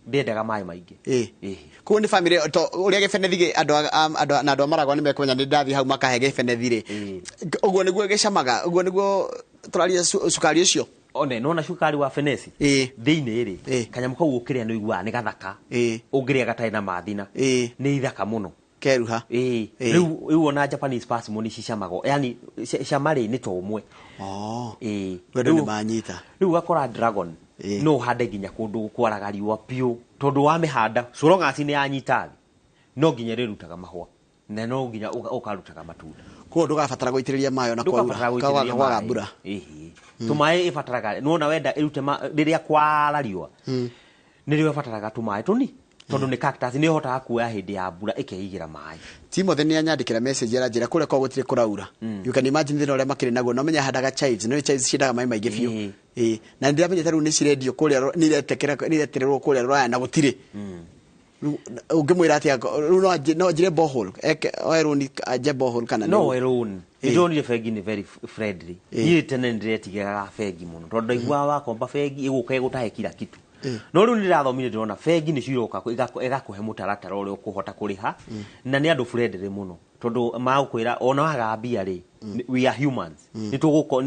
Speaker 2: Ndĩendaga maĩ maingĩ.
Speaker 1: Koguo nĩ family, to ũrĩa gĩbenethi andũ na andũ a Maragwa nĩ mekũmenya nĩ ndathiĩ hau makahe gĩbenethi rĩ. Ũguo nĩguo gĩcamaga, ũguo nĩguo tũraria cukari ũcio.
Speaker 2: One, nona cukari wa fenesi thĩinĩ rĩ, kanyamũ kau ũkĩrĩa nĩ ũiguaga nĩ gathaka. Ũngĩrĩa gatarĩ na mathina. Nĩ ithaka mũno.
Speaker 1: Keruha.
Speaker 2: Rĩu ona Japanese persimmon cicamagwo, yani cama rĩ nĩ ta ũmwe.
Speaker 1: Wendo nĩ manyita.
Speaker 2: Rĩu ũgakora dragon no ũhande nginya kũndũ kwaraga riũa piũ, tondũ wamĩhanda so long as nĩ yanyita thĩ, no nginya ĩrĩrutaga mahũa na no nginya ũkarutaga matunda.
Speaker 1: Koguo ndũgabatara gũitĩrĩria maĩ ona
Speaker 2: Ndũgabatara gũitĩrĩria
Speaker 1: kwaga
Speaker 2: maĩ.
Speaker 1: mbura.
Speaker 2: Tũmaĩ ĩbataraga, nĩwona wenda ĩrute rĩrĩa kwara riũa, nĩrĩo ĩbataraga tũmaĩ tũni, tondũ nĩ cactus nĩ ĩhotaga kuoya hĩndĩ ya mbura ĩkeigĩra maĩ.
Speaker 1: Timothy nĩ anyandĩkĩra message aranjĩra kũrĩa kwao gũtirĩ kũraura. You can imagine thĩna ũrĩa makĩrĩ naguo. No menya handaga chives, no chives ciendaga maĩ maingĩ biũ. Na nĩndĩramenyete rĩu nĩ cirendio kũrĩa, nĩ iretererwo kũrĩa Rũraya na gũtirĩ. Ũngĩmwĩra atĩa rĩu no anjire borehole eke oe loan anje borehole kana
Speaker 2: no oe loan? Nĩndonire bengi nĩ very friendly. Niĩ tene nĩndĩretigĩraga bengi mũno tondũ ndaiguaga wakomba bengi ĩgũka ĩgũtahe kila kitu, no rĩu nĩndĩrathomire ndĩrona bengi nĩcio iroka ĩgakũhe mũtaratara ũrĩa ũkũhota kũrĩha, na nĩ andũ friendly mũno tondũ magũkwĩra ona waga mbia rĩ, we are humans, nĩ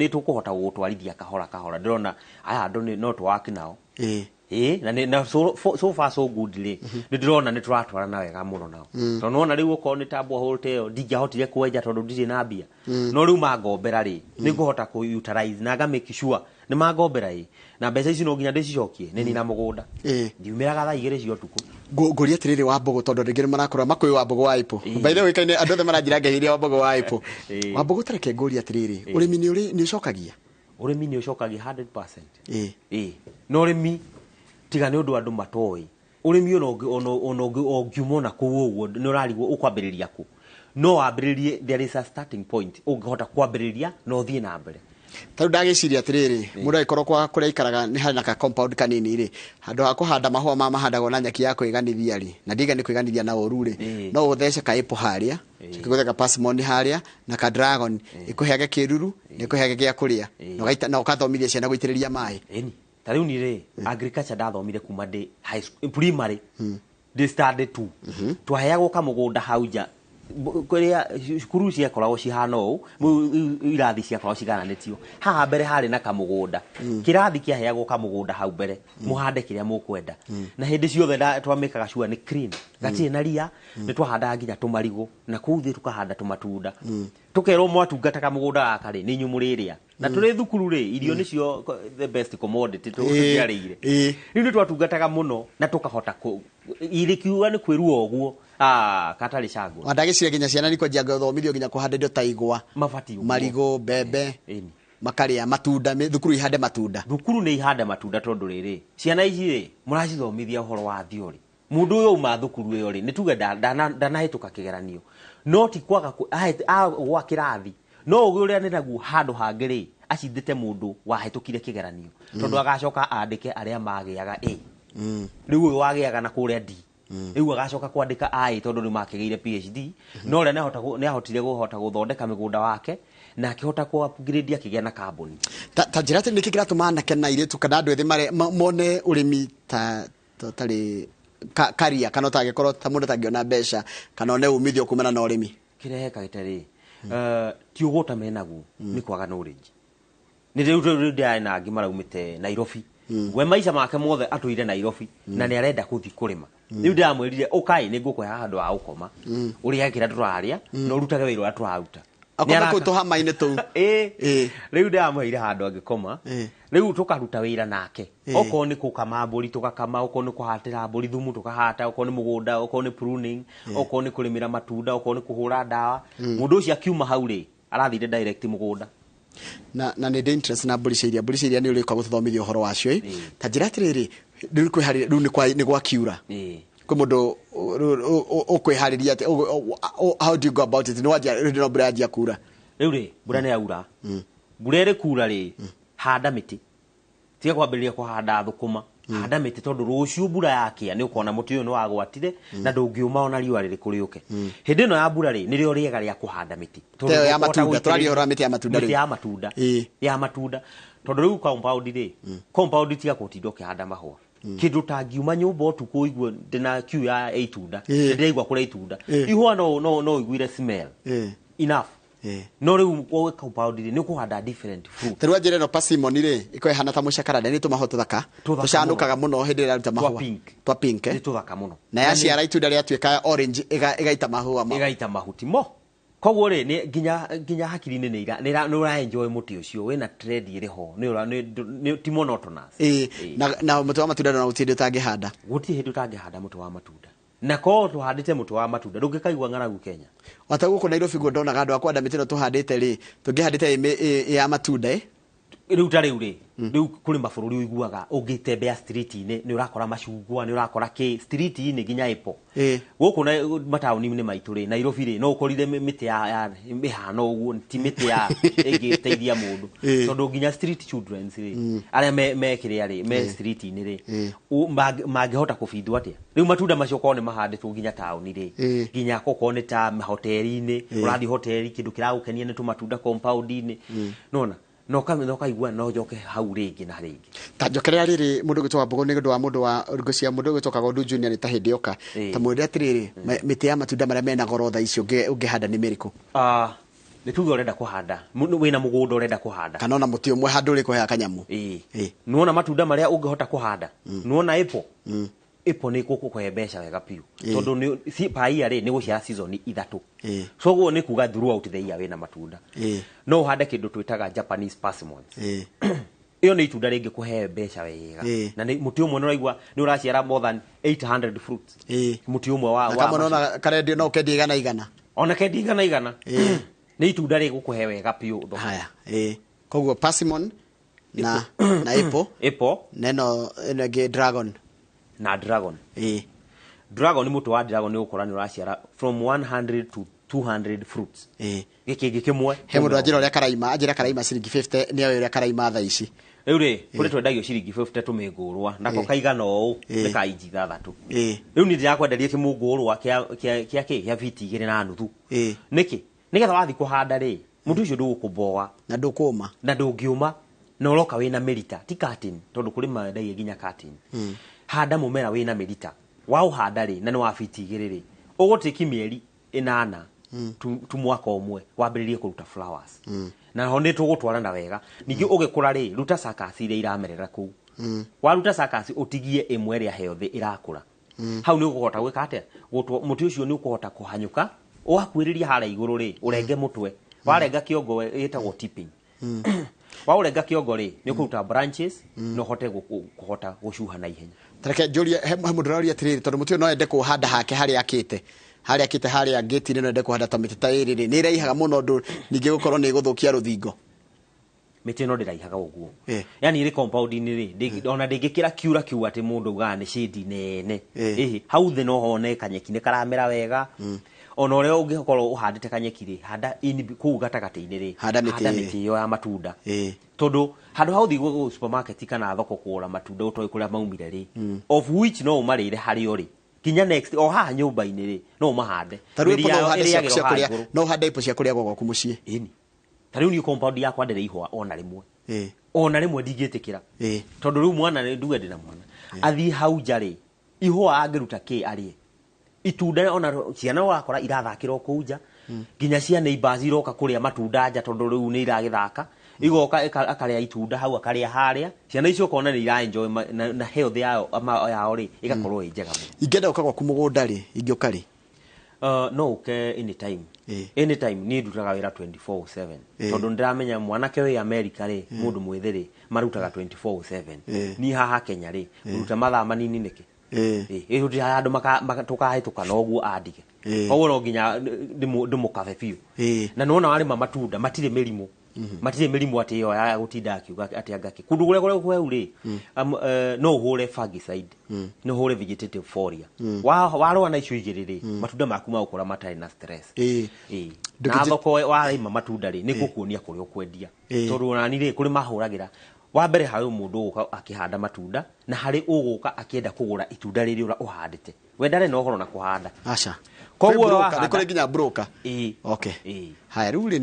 Speaker 2: tũkũhota gũgũtwarithia kahora kahora. Ndĩrona aya andũ no tũwaki nao. Ĩĩ, na na so far so good rĩ, nĩ ndĩrona nĩ tũratwarana wega mũno nao, tondũ nĩwona rĩu okorwo nĩ ta borehole ta ĩyo ndingĩahotire kwenja tondũ ndirĩ na mbia, no rĩu mangombera rĩ, nĩ ngũhota kũ utilize na nga make sure nĩ mangombera ĩ na mbeca ici no nginya ndĩcicokie nĩ nina mũgũnda. Ndiumĩraga thaa 2 cia ũtukũ.
Speaker 1: Ngũria atĩrĩrĩ, wa mbũgũ, tondũ rĩngĩ nĩ marakorwo makũĩ wa mbũgũ wa ipũ. By the way, kaine andũ othe maranjĩra ngehiria wa mbũgũ wa ipũ. Wa mbũgũ, tareke ngũria atĩrĩrĩ, ũrĩmi nĩ ũrĩ nĩ ũcokagia?
Speaker 2: Ũrĩmi nĩ ũcokagia 100%. Ĩĩ, na ũrĩmi tiga nĩ ũndũ andũ matoĩ ũrĩmi ona ũngiuma ona kũu ũguo nĩ ũrarigwo ũkwambĩrĩria kũ, no wambĩrĩrie. There is a starting point ũngĩhota kwambĩrĩria na ũthiĩ na mbere.
Speaker 1: Ta rĩu ndagĩciria atĩrĩrĩ, mũndũ agĩkorwo kwa kũrĩa aikaraga nĩ harĩ na ka compound kanini rĩ, handũ ha kũhanda mahũa ma mahandagwo na nyeki ya kwĩganithia rĩ, na ndiga nĩ kwĩganithia na ũru rĩ, no ũthece ka apple harĩa, coke gũthe ka persimmon harĩa na ka dragon, ĩkũheage kĩruru na ĩkũheage gĩa kũrĩa, na ũgathomithia ciana gũitĩrĩria maĩ.
Speaker 2: Ĩni, ta rĩu ni rĩ, agriculture ndathomire kuma ndĩ high school, primary, ndĩ standard 2. Twaheagwo kamũgũnda hau nja kũrĩa cukuru ciakoragwo cihana ũũ, irathi ciakoragwo cigayanĩtio. Haha mbere harĩ na kamũgũnda, kĩrathi kĩaheagwo kamũgũnda hau mbere, mũhande kĩrĩa mũkwenda, na hĩndĩ ciothe twamĩkaga sure nĩ clean, gatirĩ na ria. Nĩ twahandaga nginya tũmarigũ na kũu thĩ tũkahanda tũmatunda, tũkerwo mwatungataga mũgũnda gaka rĩ, nĩ inyuĩ mũrĩrĩa, na tũrĩ thukuru rĩ, irio nĩcio the best commodity tũngĩarĩire. Rĩu nĩ twatungataga mũno na tũkahota irĩ kiuga nĩ kwĩrua ũguo. Ah, katarĩ cangũ.
Speaker 1: Ndagĩciria nginya ciana nĩ kwanjia gũthomithio nginya kũhanda indo ta igwa,
Speaker 2: mabatiĩ ũguo.
Speaker 1: Marigũ, mbembe,
Speaker 2: Ĩni.
Speaker 1: makarĩa matunda, thukuru ihande matunda.
Speaker 2: Thukuru nĩ ihande matunda, tondũ rĩrĩ, ciana ici rĩ, mũracithomithia ũhoro wa theory. Mũndũ ũyũ auma thukuru ĩyo rĩ, nĩ tuge ndanahĩtũka kĩgeranio, no ti kwaga agwa kĩrathi, no ũgĩ ũrĩa nĩ naguo handũ hangĩ rĩ, acindĩte mũndũ wahĩtũkire kĩgeranio, tondũ agacoka andĩke arĩa magĩaga A. Rĩu ũyũ wagĩaga na kũrĩa D, rĩu agacoka kwandĩka A tondũ nĩ makĩgĩire PhD, no ũrĩa nĩahotire kũhota gũthondeka mĩgũnda wake na akĩhota kũ upgrade akĩgĩa na kambuni.
Speaker 1: Ta njĩra atĩ nĩkĩ kĩratũma anake na airĩtu kana andũ ethĩ mone ũrĩmi ta tarĩ karia, kana ũtangĩkorwo ta mũndũ atangĩona mbeca kana one umithio kumana na ũrĩmi?
Speaker 2: Kĩreheka gĩtarĩ ti ũgũta menaguo, nĩ kwaga knowledge. Nĩ rĩu ndĩrarĩ na angĩ maraumĩte Nairobi, we maica make mothe atũire Nairobi na nĩ arenda gũthiĩ kũrĩma. Rĩu ndĩramwĩrire, ũkai nĩ ngũkũhe handũ ha gũkoma, ũrĩage kĩrĩa tũrarĩa na ũrutage wĩra ũrĩa tũraruta.
Speaker 1: Akome kũu tũhama-inĩ tũu.
Speaker 2: Ĩĩ. Rĩu ndĩramũheire handũ angĩkoma. Rĩu tũkaruta wĩra nake. Okorwo nĩ gũkama mbũri tũgakama, okorwo nĩ kũhatĩra mbũri thumu tũkahata, okorwo nĩ mũgũnda, okorwo nĩ pruning, okorwo nĩ kũrĩmĩra matunda, okorwo nĩ kũhũra ndawa. Mũndũ ũcio akiuma hau rĩ, arathire direct mũgũnda.
Speaker 1: Na nĩ ndĩ interest na mbũri cia iria. Mbũri cia iria nĩ ũrĩka gũtũthomithia ũhoro wacio ĩ. Ta njĩra atĩrĩrĩ, rĩu kwĩharĩria, rĩu nĩ gwakiura, kwĩ mũndũ ũkwĩharĩria atĩ how do you go about it? Nĩ wanjia rĩu, no mbura yanjia kura.
Speaker 2: Rĩu rĩ, mbura nĩ yaura, mbura ĩrĩ kura rĩ, handa mĩtĩ, tiga kwambĩrĩria kũhanda thũkũma, handa mĩtĩ, tondũ rũciũ mbura yakĩa nĩ ũkona mũtĩ ũyũ nĩ wagwatire na ndũngĩũma ona riũa rĩrĩkũ rĩũke. Hĩndĩ ĩno ya mbura rĩ, nĩrĩo rĩega rĩa kũhanda mĩtĩ. Tondũ
Speaker 1: Ta ĩyo ya
Speaker 2: ndũkũhota
Speaker 1: matunda,
Speaker 2: gũitĩrĩria.
Speaker 1: Tũraria ũhoro wa mĩtĩ ya matunda
Speaker 2: mĩtĩ
Speaker 1: rĩu.
Speaker 2: Ya matunda. Ya matunda, tondũ rĩu compound rĩ, compound tiga gũtinda ũkĩhanda mahũa. Kĩndũ tangiuma nyũmba ũtukũ ũigue ndĩna kiu ya itunda, ndĩraigua kũrĩa itunda, ihũa no ũiguire smell enough. No rĩu compound rĩ, nĩ ũkũhanda different fruit.
Speaker 1: Ta rĩu anjĩra ĩno persimmon rĩ, ĩkoragwo ĩhana ta mũcakaranda, nĩ tũmahũa tũthaka
Speaker 2: Tũthaka.
Speaker 1: tũcanũkaga mũno hĩndĩ ĩrĩa ĩraruta
Speaker 2: Twa
Speaker 1: mahũa.
Speaker 2: pink.
Speaker 1: Twa pink, eh?
Speaker 2: Nĩ tũthaka mũno.
Speaker 1: Na yaciara itunda rĩatuĩka orange, ĩgaita mahũa ma
Speaker 2: ĩgaita mahuti mo, koguo rĩ, nĩ nginya hakiri-inĩ nĩ ũra enjoy mũtĩ ũcio wĩna trend ĩrĩ ho, nĩ ũra nĩ ti monotonous.
Speaker 1: Na mũtĩ wa matunda na gũtirĩ hĩndĩ ũtangĩhanda.
Speaker 2: Gũtirĩ hĩndĩ ũtangĩhanda mũtĩ wa matunda, na korwo tũhandĩte mũtĩ wa matunda ndũngĩkaigua ng'aragu Kenya.
Speaker 1: Ota gũkũ Nairobi guo ndonaga andũ a kũhanda mĩtĩ ĩno tũhandĩte rĩ, tũngĩhandĩte ĩ ya matunda ĩ.
Speaker 2: Rĩu ta rĩu rĩ, rĩu kũrĩ mabũrũri ũiguaga ũngĩtembea street-inĩ nĩ ũrakora macungwa, nĩ ũrakora kĩ street-inĩ nginya apple. Gũkũ mataũni-inĩ maitũ rĩ, Nairobi rĩ, no ũkorire mĩtĩ ya mĩhano ũguo, ti mĩtĩ ya ĩngĩteithia mũndũ. Tondũ nginya street children rĩ, arĩa me kĩrĩa rĩ, me street-inĩ rĩ, mangĩhota kũbindwo atĩa? Rĩu matunda macio korwo nĩ mahandĩtwo nginya taũni rĩ, nginya okorwo nĩ ta mahoteri-inĩ, ũrathiĩ hoteri kĩndũ kĩragũkenia nĩ tũmatunda compound-inĩ. Nona no kaigua no njoke hau rĩngĩ na rĩngĩ.
Speaker 1: Ta njokerera rĩrĩ mũndũ ũgwĩtwo Wambũgũ nĩ ũndũ wa mũndũ wa ngũcia mũndũ ũgwĩtwo Kagondu Junior nĩ ta hĩndĩ yoka. Ta mwĩre atĩrĩrĩ, mĩtĩ ya matunda marĩa mena goro thaa ici ũngĩhanda nĩ mĩrĩkũ?
Speaker 2: Nĩ tuge ũrenda kũhanda, wĩna mũgũnda ũrenda kũhanda.
Speaker 1: Kana ona mũtĩ ũmwe handũ ũrĩ kũheaga kanyamũ.
Speaker 2: Nĩwona matunda marĩa ũngĩhota kũhanda? Nĩwona apple? Apple nĩ ĩgũkũhe mbeca wega biũ. Tondũ nĩ per year rĩ, nĩ gũciara season ithatũ. So ũguo nĩ kuga throughout the year wĩna matunda. No ũhande kĩndũ twĩtaga Japanese persimmons. Ĩyo nĩ itunda rĩngĩkũhe mbeca wega. Na nĩ mũtĩ ũmwe nĩ ũraigua nĩ ũraciara more than 800 fruits. Mũtĩ ũmwe wa
Speaker 1: Na kamwe nona karendio no ũkendie igana igana.
Speaker 2: Ona kendie igana igana. Nĩ itunda rĩgũkũhe wega biũ thoko.
Speaker 1: Haya. Koguo persimmon na apple.
Speaker 2: Apple.
Speaker 1: Na ĩno ĩngĩ dragon.
Speaker 2: Na dragon. Dragon, mũtĩ wa dragon nĩ ũgũkora nĩ ũraciara from 100 to 200 fruits. Gĩkĩngĩ kĩmwe.
Speaker 1: He mũndũ anjĩra ũrĩa karaima, anjĩra karaima ciringi 50, nĩ oĩ ũrĩa karaima thaa ici.
Speaker 2: Rĩu rĩ, kũrĩ twendagio ciringi 50 tũmĩngũrwa, nako kaigana ũũ, nĩ ka inji ithathatũ. Rĩu niĩ ndĩrakwenderia kĩmũngũrwa kĩa kĩ, kĩa biti igĩrĩ na nuthu. Nĩkĩ? Nĩgetha wathiĩ kũhanda rĩ, mũtĩ ũcio ndũgũkũboa.
Speaker 1: Na ndũkũma.
Speaker 2: Na ndũngĩũma. Na ũroka wĩna mĩrita, ti curtain, tondũ kũrĩ mendagia nginya curtain. Handa mũmera wĩna mĩrita. Waũhanda rĩ, na nĩ wa biti igĩrĩ rĩ, ũgũtĩki mĩeri ĩnana tu mwaka ũmwe wambĩrĩrie kũruta flowers. Na ho nĩ tũgũtwarana wega. Ningĩ ũgĩkũra rĩ, ruta suckers iria iramerera kũu. Waruta suckers ũtigie ĩmwe ĩrĩa healthy ĩrakũra. Hau nĩ ũkũhota gwĩka atĩa? Mũtĩ ũcio nĩ ũkũhota kũhanyũka, ũgakuhĩrĩria harĩa igũrũ rĩ, ũrenge mũtwe. Warenga kĩongo ĩtagwo tipping. Waũrenga kĩongo rĩ, nĩ ũkũruta branches, na ũhote kũhota gũcuha na ihenya.
Speaker 1: Tareke njũrie, he mũndũ ũroria atĩrĩrĩ, tondũ mũtĩ ũyũ no ende kũũhanda hake harĩa akĩte. Harĩa akĩte harĩa ngĩti-inĩ no ende kũhanda ta mĩtĩ ta ĩrĩ rĩ, nĩ ĩraihaga mũno ũndũ ningĩ gũkorwo nĩ ĩgũthũkia rũthingo.
Speaker 2: Mĩtĩ ĩno ndĩraihaga ũguo. Yaani ĩrĩ compound-inĩ rĩ, ona ndĩngĩkĩra kiura kiu atĩ mũndũ augaga nĩ shade nene. Hau thĩ no hone kanyeki nĩ karamera wega. Ona ũrĩa ũngĩkorwo ũhandĩte kanyeki rĩ, handa kũu gatagatĩ-inĩ rĩ,
Speaker 1: Handa mĩtĩ
Speaker 2: handa
Speaker 1: ĩrĩ.
Speaker 2: mĩtĩ ĩyo ya matunda. Tondũ handũ ha gũthiĩ supermarket kana thoko kũgũra matunda ũtoĩ kũrĩa maumire rĩ, of which no ũmarĩre harĩa ũrĩ. Nginya next, o haha nyũmba-inĩ rĩ, no ũmahande.
Speaker 1: Ta rĩu
Speaker 2: Mĩri
Speaker 1: apple no
Speaker 2: yao
Speaker 1: ũhande
Speaker 2: ĩrĩagĩrwo
Speaker 1: cia
Speaker 2: haha
Speaker 1: kũrĩa,
Speaker 2: igũrũ.
Speaker 1: no ũhande apple cia kũrĩa gwaku mũciĩ.
Speaker 2: Ĩni. Ta rĩu niĩ compound yakwa ndĩrĩ ihũa ona rĩmwe. Ona rĩmwe ndingĩtĩkĩra. Tondũ rĩu mwana nĩ nduge ndĩna mwana. Athiĩ hau nja rĩ, ihũa angĩruta kĩ arĩe. Itunda ona ciana ũrakora irathakĩra o kũu nja. Nginya cia neighbors iroka kũrĩa matunda nja tondũ rĩu nĩ iragĩthaka. Igoka akarĩa itunda hau akarĩa harĩa. Ciana icio ũkona nĩ ira enjoy na health yao rĩ, ĩgakorwo ĩ njega mũno.
Speaker 1: Ingĩenda gũka gwaku mũgũnda rĩ, ingĩũka rĩ?
Speaker 2: No ũke anytime. Anytime niĩ ndutaga wĩra 24/7. Tondũ ndĩramenya mwanake wĩ America rĩ, mũndũ mwĩthĩ rĩ, marutaga 24/7. Niĩ haha Kenya rĩ, ngũruta mathaa manini nĩkĩ? Gũtirĩ handũ tũkahĩtũka na ũguo andige. Koguo no nginya ndĩmũkabe biũ. Na nĩwona warĩma matunda, matirĩ mĩrimũ. Matirĩ mĩrimũ atĩ ĩyo ya gũtinda akiuga atĩ anga kĩ. Kũndũ kũrĩa kũrĩa kũhehu rĩ, no ũhũre fungicide, no ũhũre vegetative foliar. Warũa na icio igĩrĩ rĩ, matunda maku magũkũra matarĩ na stress. Na thoko warĩma matunda rĩ, nĩ ngũkuonia kũrĩa ũkwendia. Tondũ ona niĩ rĩ, kũrĩ mahũragĩra. Wa mbere harĩ mũndũ ũgũka akĩhanda matunda, na harĩ ũgũka akĩenda kũgũra itunda rĩrĩa ũhandĩte. We ndarĩ na ũhoro na kũhanda.
Speaker 1: Aca.
Speaker 2: Koguo
Speaker 1: Kwĩ broker,
Speaker 2: wahanda
Speaker 1: nĩ kũrĩ nginya broker. Haya, rĩu rĩ,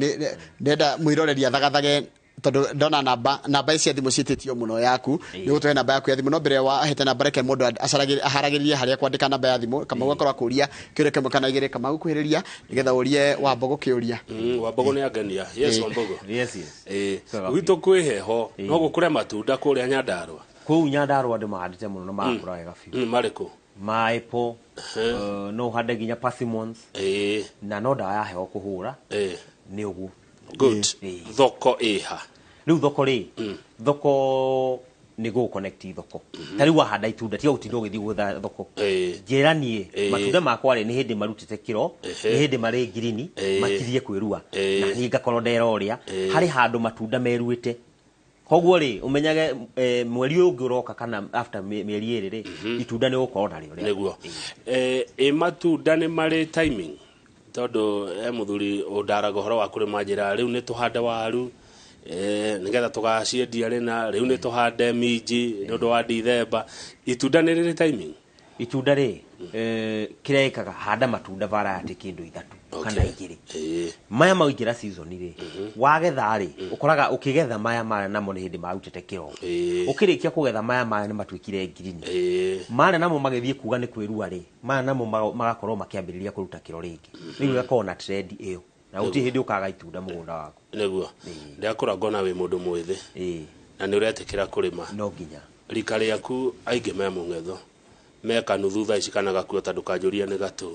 Speaker 1: ndĩrenda mwĩroreri athagathage tondũ ndona namba ici cia thimũ ciĩtĩtio mũno yaku. Nĩ gũtũhe namba yaku ya thimũ, no mbere wa ahete namba reke mũndũ aharagĩrĩrie harĩa kwandĩka namba ya thimũ. Kamau akorwo akũria kĩũria kĩmwe kana igĩrĩ, Kamau kuhĩrĩria nĩgetha ũrie Wambogo kĩũria.
Speaker 3: Wambogo nĩ angenia. Yes, Wambogo.
Speaker 2: Yes, yes. Sawa.
Speaker 3: Gwitũ kwĩ heho, no gũkũre matunda kũrĩa Nyandarũa.
Speaker 2: Kũu Nyandarũa andũ mahandĩte mũno na marakũra wega biũ.
Speaker 3: Marĩkũ?
Speaker 2: Ma apple, no ũhande nginya persimmons. Na no ndawa ya heho kũhũra. Nĩ ũguo.
Speaker 3: Good. Thoko ĩha.
Speaker 2: Rĩu thoko rĩ, thoko nĩ gũ connect thoko. Ta rĩu wahanda itunda, tiga gũtinda ũgĩthiĩ gwetha thoko. Njĩra niĩ, matunda makwa rĩ, nĩ hĩndĩ marutĩte kĩro, nĩ hĩndĩ marĩ ngirini, makirie kwĩrua. Na niĩ ngakorwo ndera ũrĩa, harĩ handũ matunda meruĩte. Koguo rĩ ũmenyage mweri ũyũ ũngĩ ũroka kana after mĩeri ĩrĩ rĩ, itunda nĩ ũgũkorwo narĩo rĩa.
Speaker 3: Nĩguo. Ĩ matunda nĩ marĩ timing, tondũ mũthuri ũndaraga ũhoro wa kũrĩma njĩra rĩu nĩ tũhande waru nĩgetha tũgaciendia rĩna, rĩu nĩ tũhande minji nĩ ũndũ wa Dithemba. Itunda nĩ rĩrĩ timing?
Speaker 2: Itunda rĩ, kĩrĩa ĩkaga, handa matunda variety kĩndũ ithatũ kana igĩrĩ. Maya maingĩra season rĩ, wagetha rĩ, ũkoraga ũkĩgetha maya maya namo nĩ hĩndĩ marutĩte kĩro. Ũkĩrĩkia kũgetha maya maya nĩ matuĩkire ngirini. Marĩa namo magĩthiĩ kuga nĩ kwĩrua rĩ, maya namo magakorwo makĩambĩrĩria kũruta kĩro rĩngĩ. Rĩu ĩgakorwo na trend ĩyo, na gũtirĩ hĩndĩ ũkaga itunda mũgũnda waku.
Speaker 3: Nĩguo ndakũra ngona wĩ mũndũ mwĩthĩ na nĩ ũretĩkĩra kũrĩma.
Speaker 2: No nginya.
Speaker 3: Rika rĩaku aingĩ me mũng'etho meka nuthu thaa ici kana gakuo, ta ndũkanjũrie nĩ gatũ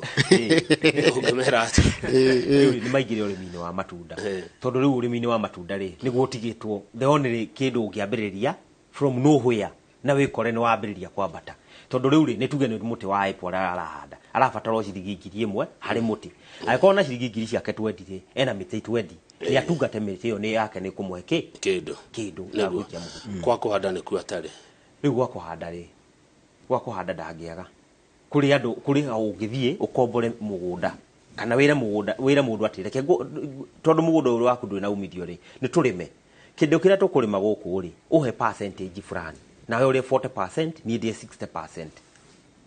Speaker 3: ũngĩmera atĩ?
Speaker 2: Rĩu nĩ maingĩre ũrĩmi-inĩ wa matunda, tondũ rĩu ũrĩmi-inĩ wa matunda rĩ, nĩguo ũtigĩtwo the only kĩndũ ũngĩambĩrĩria from nowhere na wĩkore nĩ wambĩrĩria kwambata. Tondũ rĩu rĩ, nĩ tuge nĩ mũtĩ wa apple arahanda, arabatara o ciringi 1,000 harĩ mũtĩ. Angĩkorwo na ciringi ngiri ciake 20 rĩ, ena mĩtĩ 20, nĩ atungate mĩtĩ ĩyo nĩ yake nĩ kũmũhe kĩ?
Speaker 3: Kĩndũ.
Speaker 2: Kĩndũ gĩa
Speaker 3: Nĩguo.
Speaker 2: gũikia mũhuko.
Speaker 3: Kwa kũhanda nĩkuo atarĩ?
Speaker 2: Rĩu gwa kũhanda rĩ, gwa kũhanda ndangĩaga. Kũrĩ andũ, kũrĩ ũngĩthiĩ ũkombore mũgũnda kana wĩre mũgũnda, wĩre mũndũ atĩ reke tondũ mũgũnda ũyũ waku ndũrĩ na umithio rĩ, nĩ tũrĩme kĩndũ kĩrĩa tũkũrĩma gũkũ rĩ, ũhe percentage fulani, nawe ũrĩe 40%, niĩ ndĩe 60%,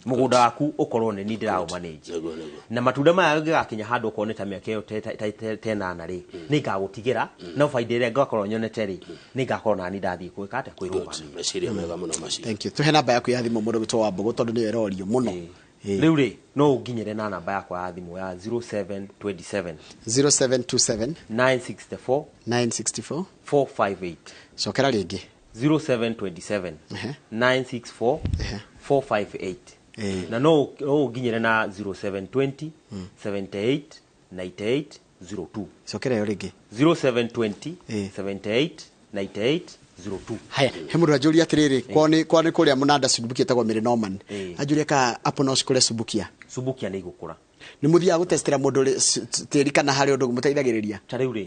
Speaker 2: mũgũnda waku ũkorwo nĩ niĩ ndĩraũ manage.
Speaker 3: Nĩguo, nĩguo.
Speaker 2: Na matunda maya ngĩgakinya handũ okorwo nĩ ta mĩaka ĩyo ta ĩnana rĩ, nĩ ngagũtigĩra no baida ĩrĩa ngakorwo nyonete rĩ, nĩ ngakorwo nani ndathiĩ gwĩka atĩa, kwĩrũgamia.
Speaker 3: Meciria mega mũno macio.
Speaker 1: Thank you. Tuhe namba yaku ya thimũ, mũndũ gwĩtwo wa Mbũgũ, tondũ nĩyo ĩrorio mũno.
Speaker 2: Rĩu rĩ, no ũnginyĩre na namba yakwa ya thimũ ya 0727
Speaker 1: 0727
Speaker 2: 964
Speaker 1: 964
Speaker 2: 458.
Speaker 1: Cokera rĩngĩ.
Speaker 2: 0727 964 458. Na no ũnginyĩre na 0720 78 98 02.
Speaker 1: Cokera ĩyo rĩngĩ.
Speaker 2: 0720 78 98 02.
Speaker 1: Haya, he mũndũ anjũria atĩrĩrĩ, kwao nĩ kũrĩa mũnanda Subukia, ĩtagwo Mary Norman. Anjũria ka apple no cikũre Subukia?
Speaker 2: Subukia nĩ igũkũra.
Speaker 1: Nĩ mũthiaga gũtestera mũndũ tĩri kana harĩ ũndũ mũteithagĩrĩria?
Speaker 2: Ta rĩu rĩ,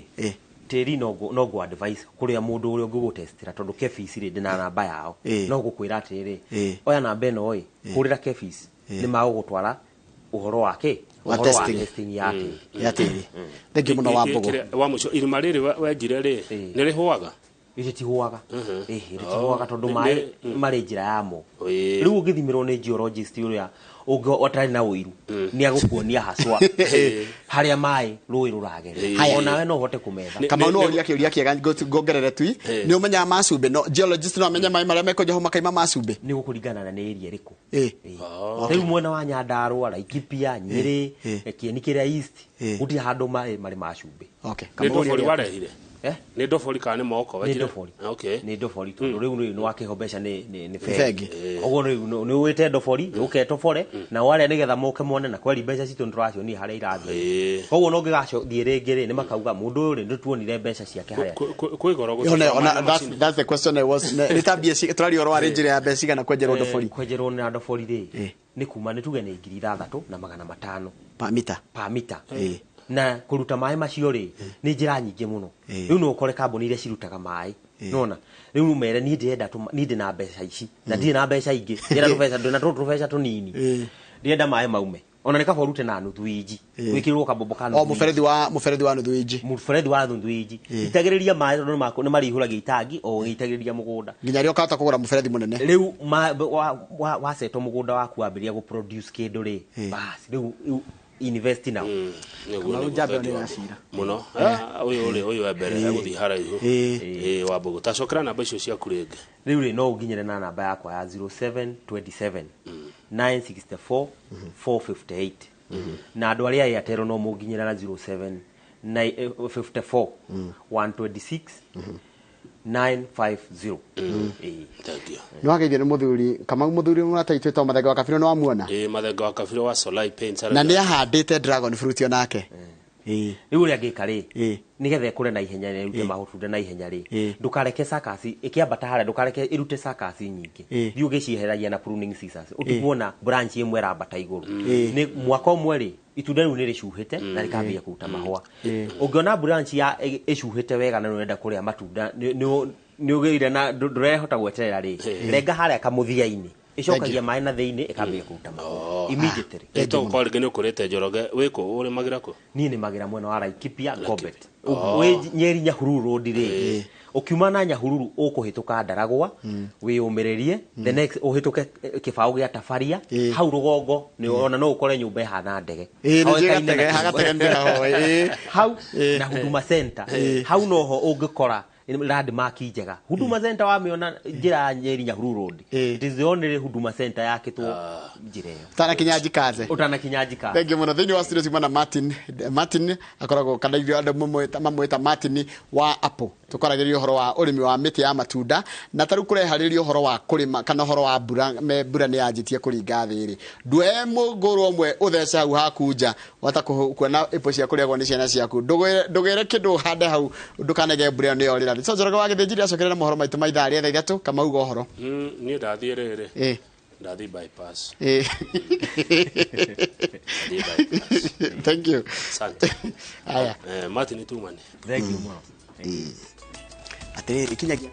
Speaker 2: tĩri no ngũ advice kũrĩa mũndũ ũrĩa ũngĩgũtestera, tondũ Kefis rĩ, ndĩna namba yao. No gũkwĩra atĩrĩrĩ, oya namba ĩno ĩ, hũrĩra Kefis, nĩ magũgũtwara ũhoro wa kĩ?
Speaker 1: Wa
Speaker 2: Ũhoro wa
Speaker 1: testing.
Speaker 2: testing ya tĩri.
Speaker 1: Ya tĩri. Thank you mũno, wa Mbũgũ.
Speaker 3: Wa mũico, irima rĩrĩ wenjire rĩ, nĩ rĩhũaga?
Speaker 2: Rĩtihũaga. Rĩtihũaga tondũ maĩ marĩ njĩra yamo. Rĩu ũngĩthimĩrwo nĩ geologist ũrĩa ũngĩ ũtarĩ na ũiru, nĩ agũkuonia haswa harĩa maĩ rũĩ rũragerera. Onawe no ũhote kũmetha.
Speaker 1: Kamau, no ũria kĩũria kĩega, ngongerere tui. Nĩ ũmenyaga macumbĩ? No geologist no amenye maĩ marĩa mekũnja hau makaima macumbĩ?
Speaker 2: Nĩ gũkũringana na nĩ area ĩrĩkũ. Rĩu mwena wa Nyandarũa, Laikipia, Nyĩrĩ, Kieni kĩrĩa East, gũtirĩ handũ maĩ marĩ ma cumbĩ.
Speaker 1: Okay.
Speaker 3: Nĩ
Speaker 1: Kamau, ũria
Speaker 3: ndobori
Speaker 1: rĩaku.
Speaker 3: warehire?
Speaker 2: Eh?
Speaker 3: Nĩ ndobori kana nĩ moko
Speaker 2: Nĩ
Speaker 3: wenjire?
Speaker 2: ndobori. Nĩ ndobori, tondũ rĩu rĩu nĩ wakĩho mbeca nĩ
Speaker 1: Bengi.
Speaker 2: bengi. Ũguo rĩu nĩ wĩte ndobori ũke tobore na warĩa nĩgetha moke mone na kweri mbeca citũ nĩ tũracionia harĩa irathiĩ. Koguo no ngĩgacothiĩ rĩngĩ rĩ, nĩ makauga mũndũ ũyũ rĩ, nĩ tuonire mbeca ciake harĩa.
Speaker 3: Kwĩ goro
Speaker 1: Ona,
Speaker 3: gũtobora
Speaker 1: ona,
Speaker 3: maĩ na macini.
Speaker 1: that's the question I was, nĩ ta mbia tũraria ũhoro wa rĩnjĩra ya mbeca cigana kwenjerwo ndobori?
Speaker 2: Kwenjerwo na ndobori rĩ, nĩ kuma nĩ tuge nĩ 6,500.
Speaker 1: Pa mita.
Speaker 2: Pa mita. Na kũruta maĩ macio rĩ, nĩ njĩra nyingĩ mũno. Rĩu no ũkore kambuni iria cirutaga maĩ, nona rĩu mere niĩ ndĩrenda niĩ ndĩna mbeca ici na ndirĩ na mbeca ingĩ, ndĩrenda tũbeca, ndĩna tũtũ tũbeca tũnini, ndĩrenda maĩ maume, ona nĩ kaba ũrute na nuthu inji, wĩkĩrĩrwo kabombo ka
Speaker 1: O
Speaker 2: nuthu inji.
Speaker 1: mũberethi wa nuthu inji.
Speaker 2: Mũberethi wa nuthu inji, itagĩrĩria maĩ tondũ nĩ marĩihũragia itangi o ũgĩitagĩrĩria mũgũnda.
Speaker 1: Nginya rĩo ũkahota kũgũra mũberethi mũnene.
Speaker 2: Rĩu wasetwo mũgũnda waku wambĩrĩria gũ produce kĩndũ rĩ, bas rĩu invest now.
Speaker 3: Nĩguo,
Speaker 1: Kamau,
Speaker 3: nĩguo,
Speaker 1: njambe
Speaker 3: thank
Speaker 1: nĩ
Speaker 3: you,
Speaker 1: ĩracira.
Speaker 3: Mũno. Ũyũ rĩ, ũyũ wa mbere egũthiĩ haraihu. Wa Mbũgũ, tacokera namba icio ciaku rĩngĩ.
Speaker 2: Rĩu rĩ, no ũnginyĩre na namba yakwa ya 0727 964 458, na andũ arĩa Airtel no mũnginyĩre na 07 54 126 950.
Speaker 3: Thank you.
Speaker 1: Nĩ wageithio nĩ mũthuri Kamau, mũthuri mũrata itũ wĩtagwo Mathenge wa Kabiro, nĩ wamuona?
Speaker 3: Ĩĩ, Mathenge wa Kabiro wa Solai Paints.
Speaker 1: Na nĩ ahandĩte dragon fruit onake.
Speaker 2: Rĩu ũrĩa angĩka rĩ, nĩgetha ĩkũre na ihenya na ĩrute matunda na ihenya rĩ, ndũkareke sakasi ĩkĩambata harĩa, ndũkareke ĩrute sakasi nyingĩ. Thiĩ ũgĩcieheragia na pruning scissors, ũtikuona branch ĩmwe ĩrambata igũrũ. Nĩ mwaka ũmwe rĩ, itunda rĩu nĩ rĩcuhĩte na rĩkambia kũruta mahũa. Ũngĩona branch ya ĩcuhĩte wega na nĩ ũrenda kũrĩa matunda, Nĩ ũgĩire na ndũrehota gweterera rĩ, renga harĩa kamũthia-inĩ, ĩcokagia maĩ na thĩinĩ, ĩkambia kũruta mahũa immediately.
Speaker 3: Ĩtogũkorwo rĩngĩ nĩ ũkũrĩte Njoroge, wĩkũ ũrĩmagĩra kũ?
Speaker 2: Niĩ nĩmagĩra mwena wa Laikipia, Ngobet. Wĩ Nyeri Nyahururu road rĩ, ũkiuma na Nyahururu ũkũhĩtũka Ndaragwa, wĩyũmĩrĩrie, the next ũhĩtũke kĩbaũ gĩa Tabaria, hau rũgongo nĩ ona no ũkore nyũmba ĩhana ndege.
Speaker 1: Ĩĩ, nĩ njũĩ
Speaker 2: Hoĩkaine na
Speaker 1: Gatege,
Speaker 2: kĩndũ.
Speaker 1: Gatege ndĩrahoe, ĩĩ.
Speaker 2: Hau na Huduma Center, hau noho ũngĩkora landmark njega. Huduma Center wamĩona njĩra ya Nyeri Nyahururu road, it is the only Huduma Center yakĩtwo njĩra ĩyo.
Speaker 1: Tanakinya njikaze.
Speaker 2: Ũtanakinya njika.
Speaker 1: Thank you muno. Thĩinĩ wa studio ciuma na Martin. Martin akoragwo kana ithuĩ andũ mamwĩta Martin wa Apple. Tũkwaragĩrĩria ũhoro wa ũrĩmi wa mĩtĩ ya matunda, na tarĩu kũreharĩria ũhoro wa kũrĩma kana ũhoro wa mbura, me mbura nĩ yanjĩtie kũringa thĩ rĩ, nduoe mũngũrũ ũmwe ũthece hau haku nja, wata kuona ĩpo cia kũrĩagwo nĩ ciana ciaku, ndũgĩre kĩndũ ũhande hau, ndũkanege mbura ĩyo nĩyo rĩra. So Njoroge wa Gĩthĩnjiri acokerera mohoro maitũ ma ithaa rĩa 3:00 kamauga ũhoro.
Speaker 3: Niĩ ndathiĩ rĩrĩ. Ndathi bypass. Ndathi bypass.
Speaker 1: Thank you.
Speaker 3: Asante.
Speaker 1: Aya.
Speaker 3: Martin Tumani.
Speaker 2: Thank you mũno.
Speaker 1: Atĩrĩrĩ, kinyagia.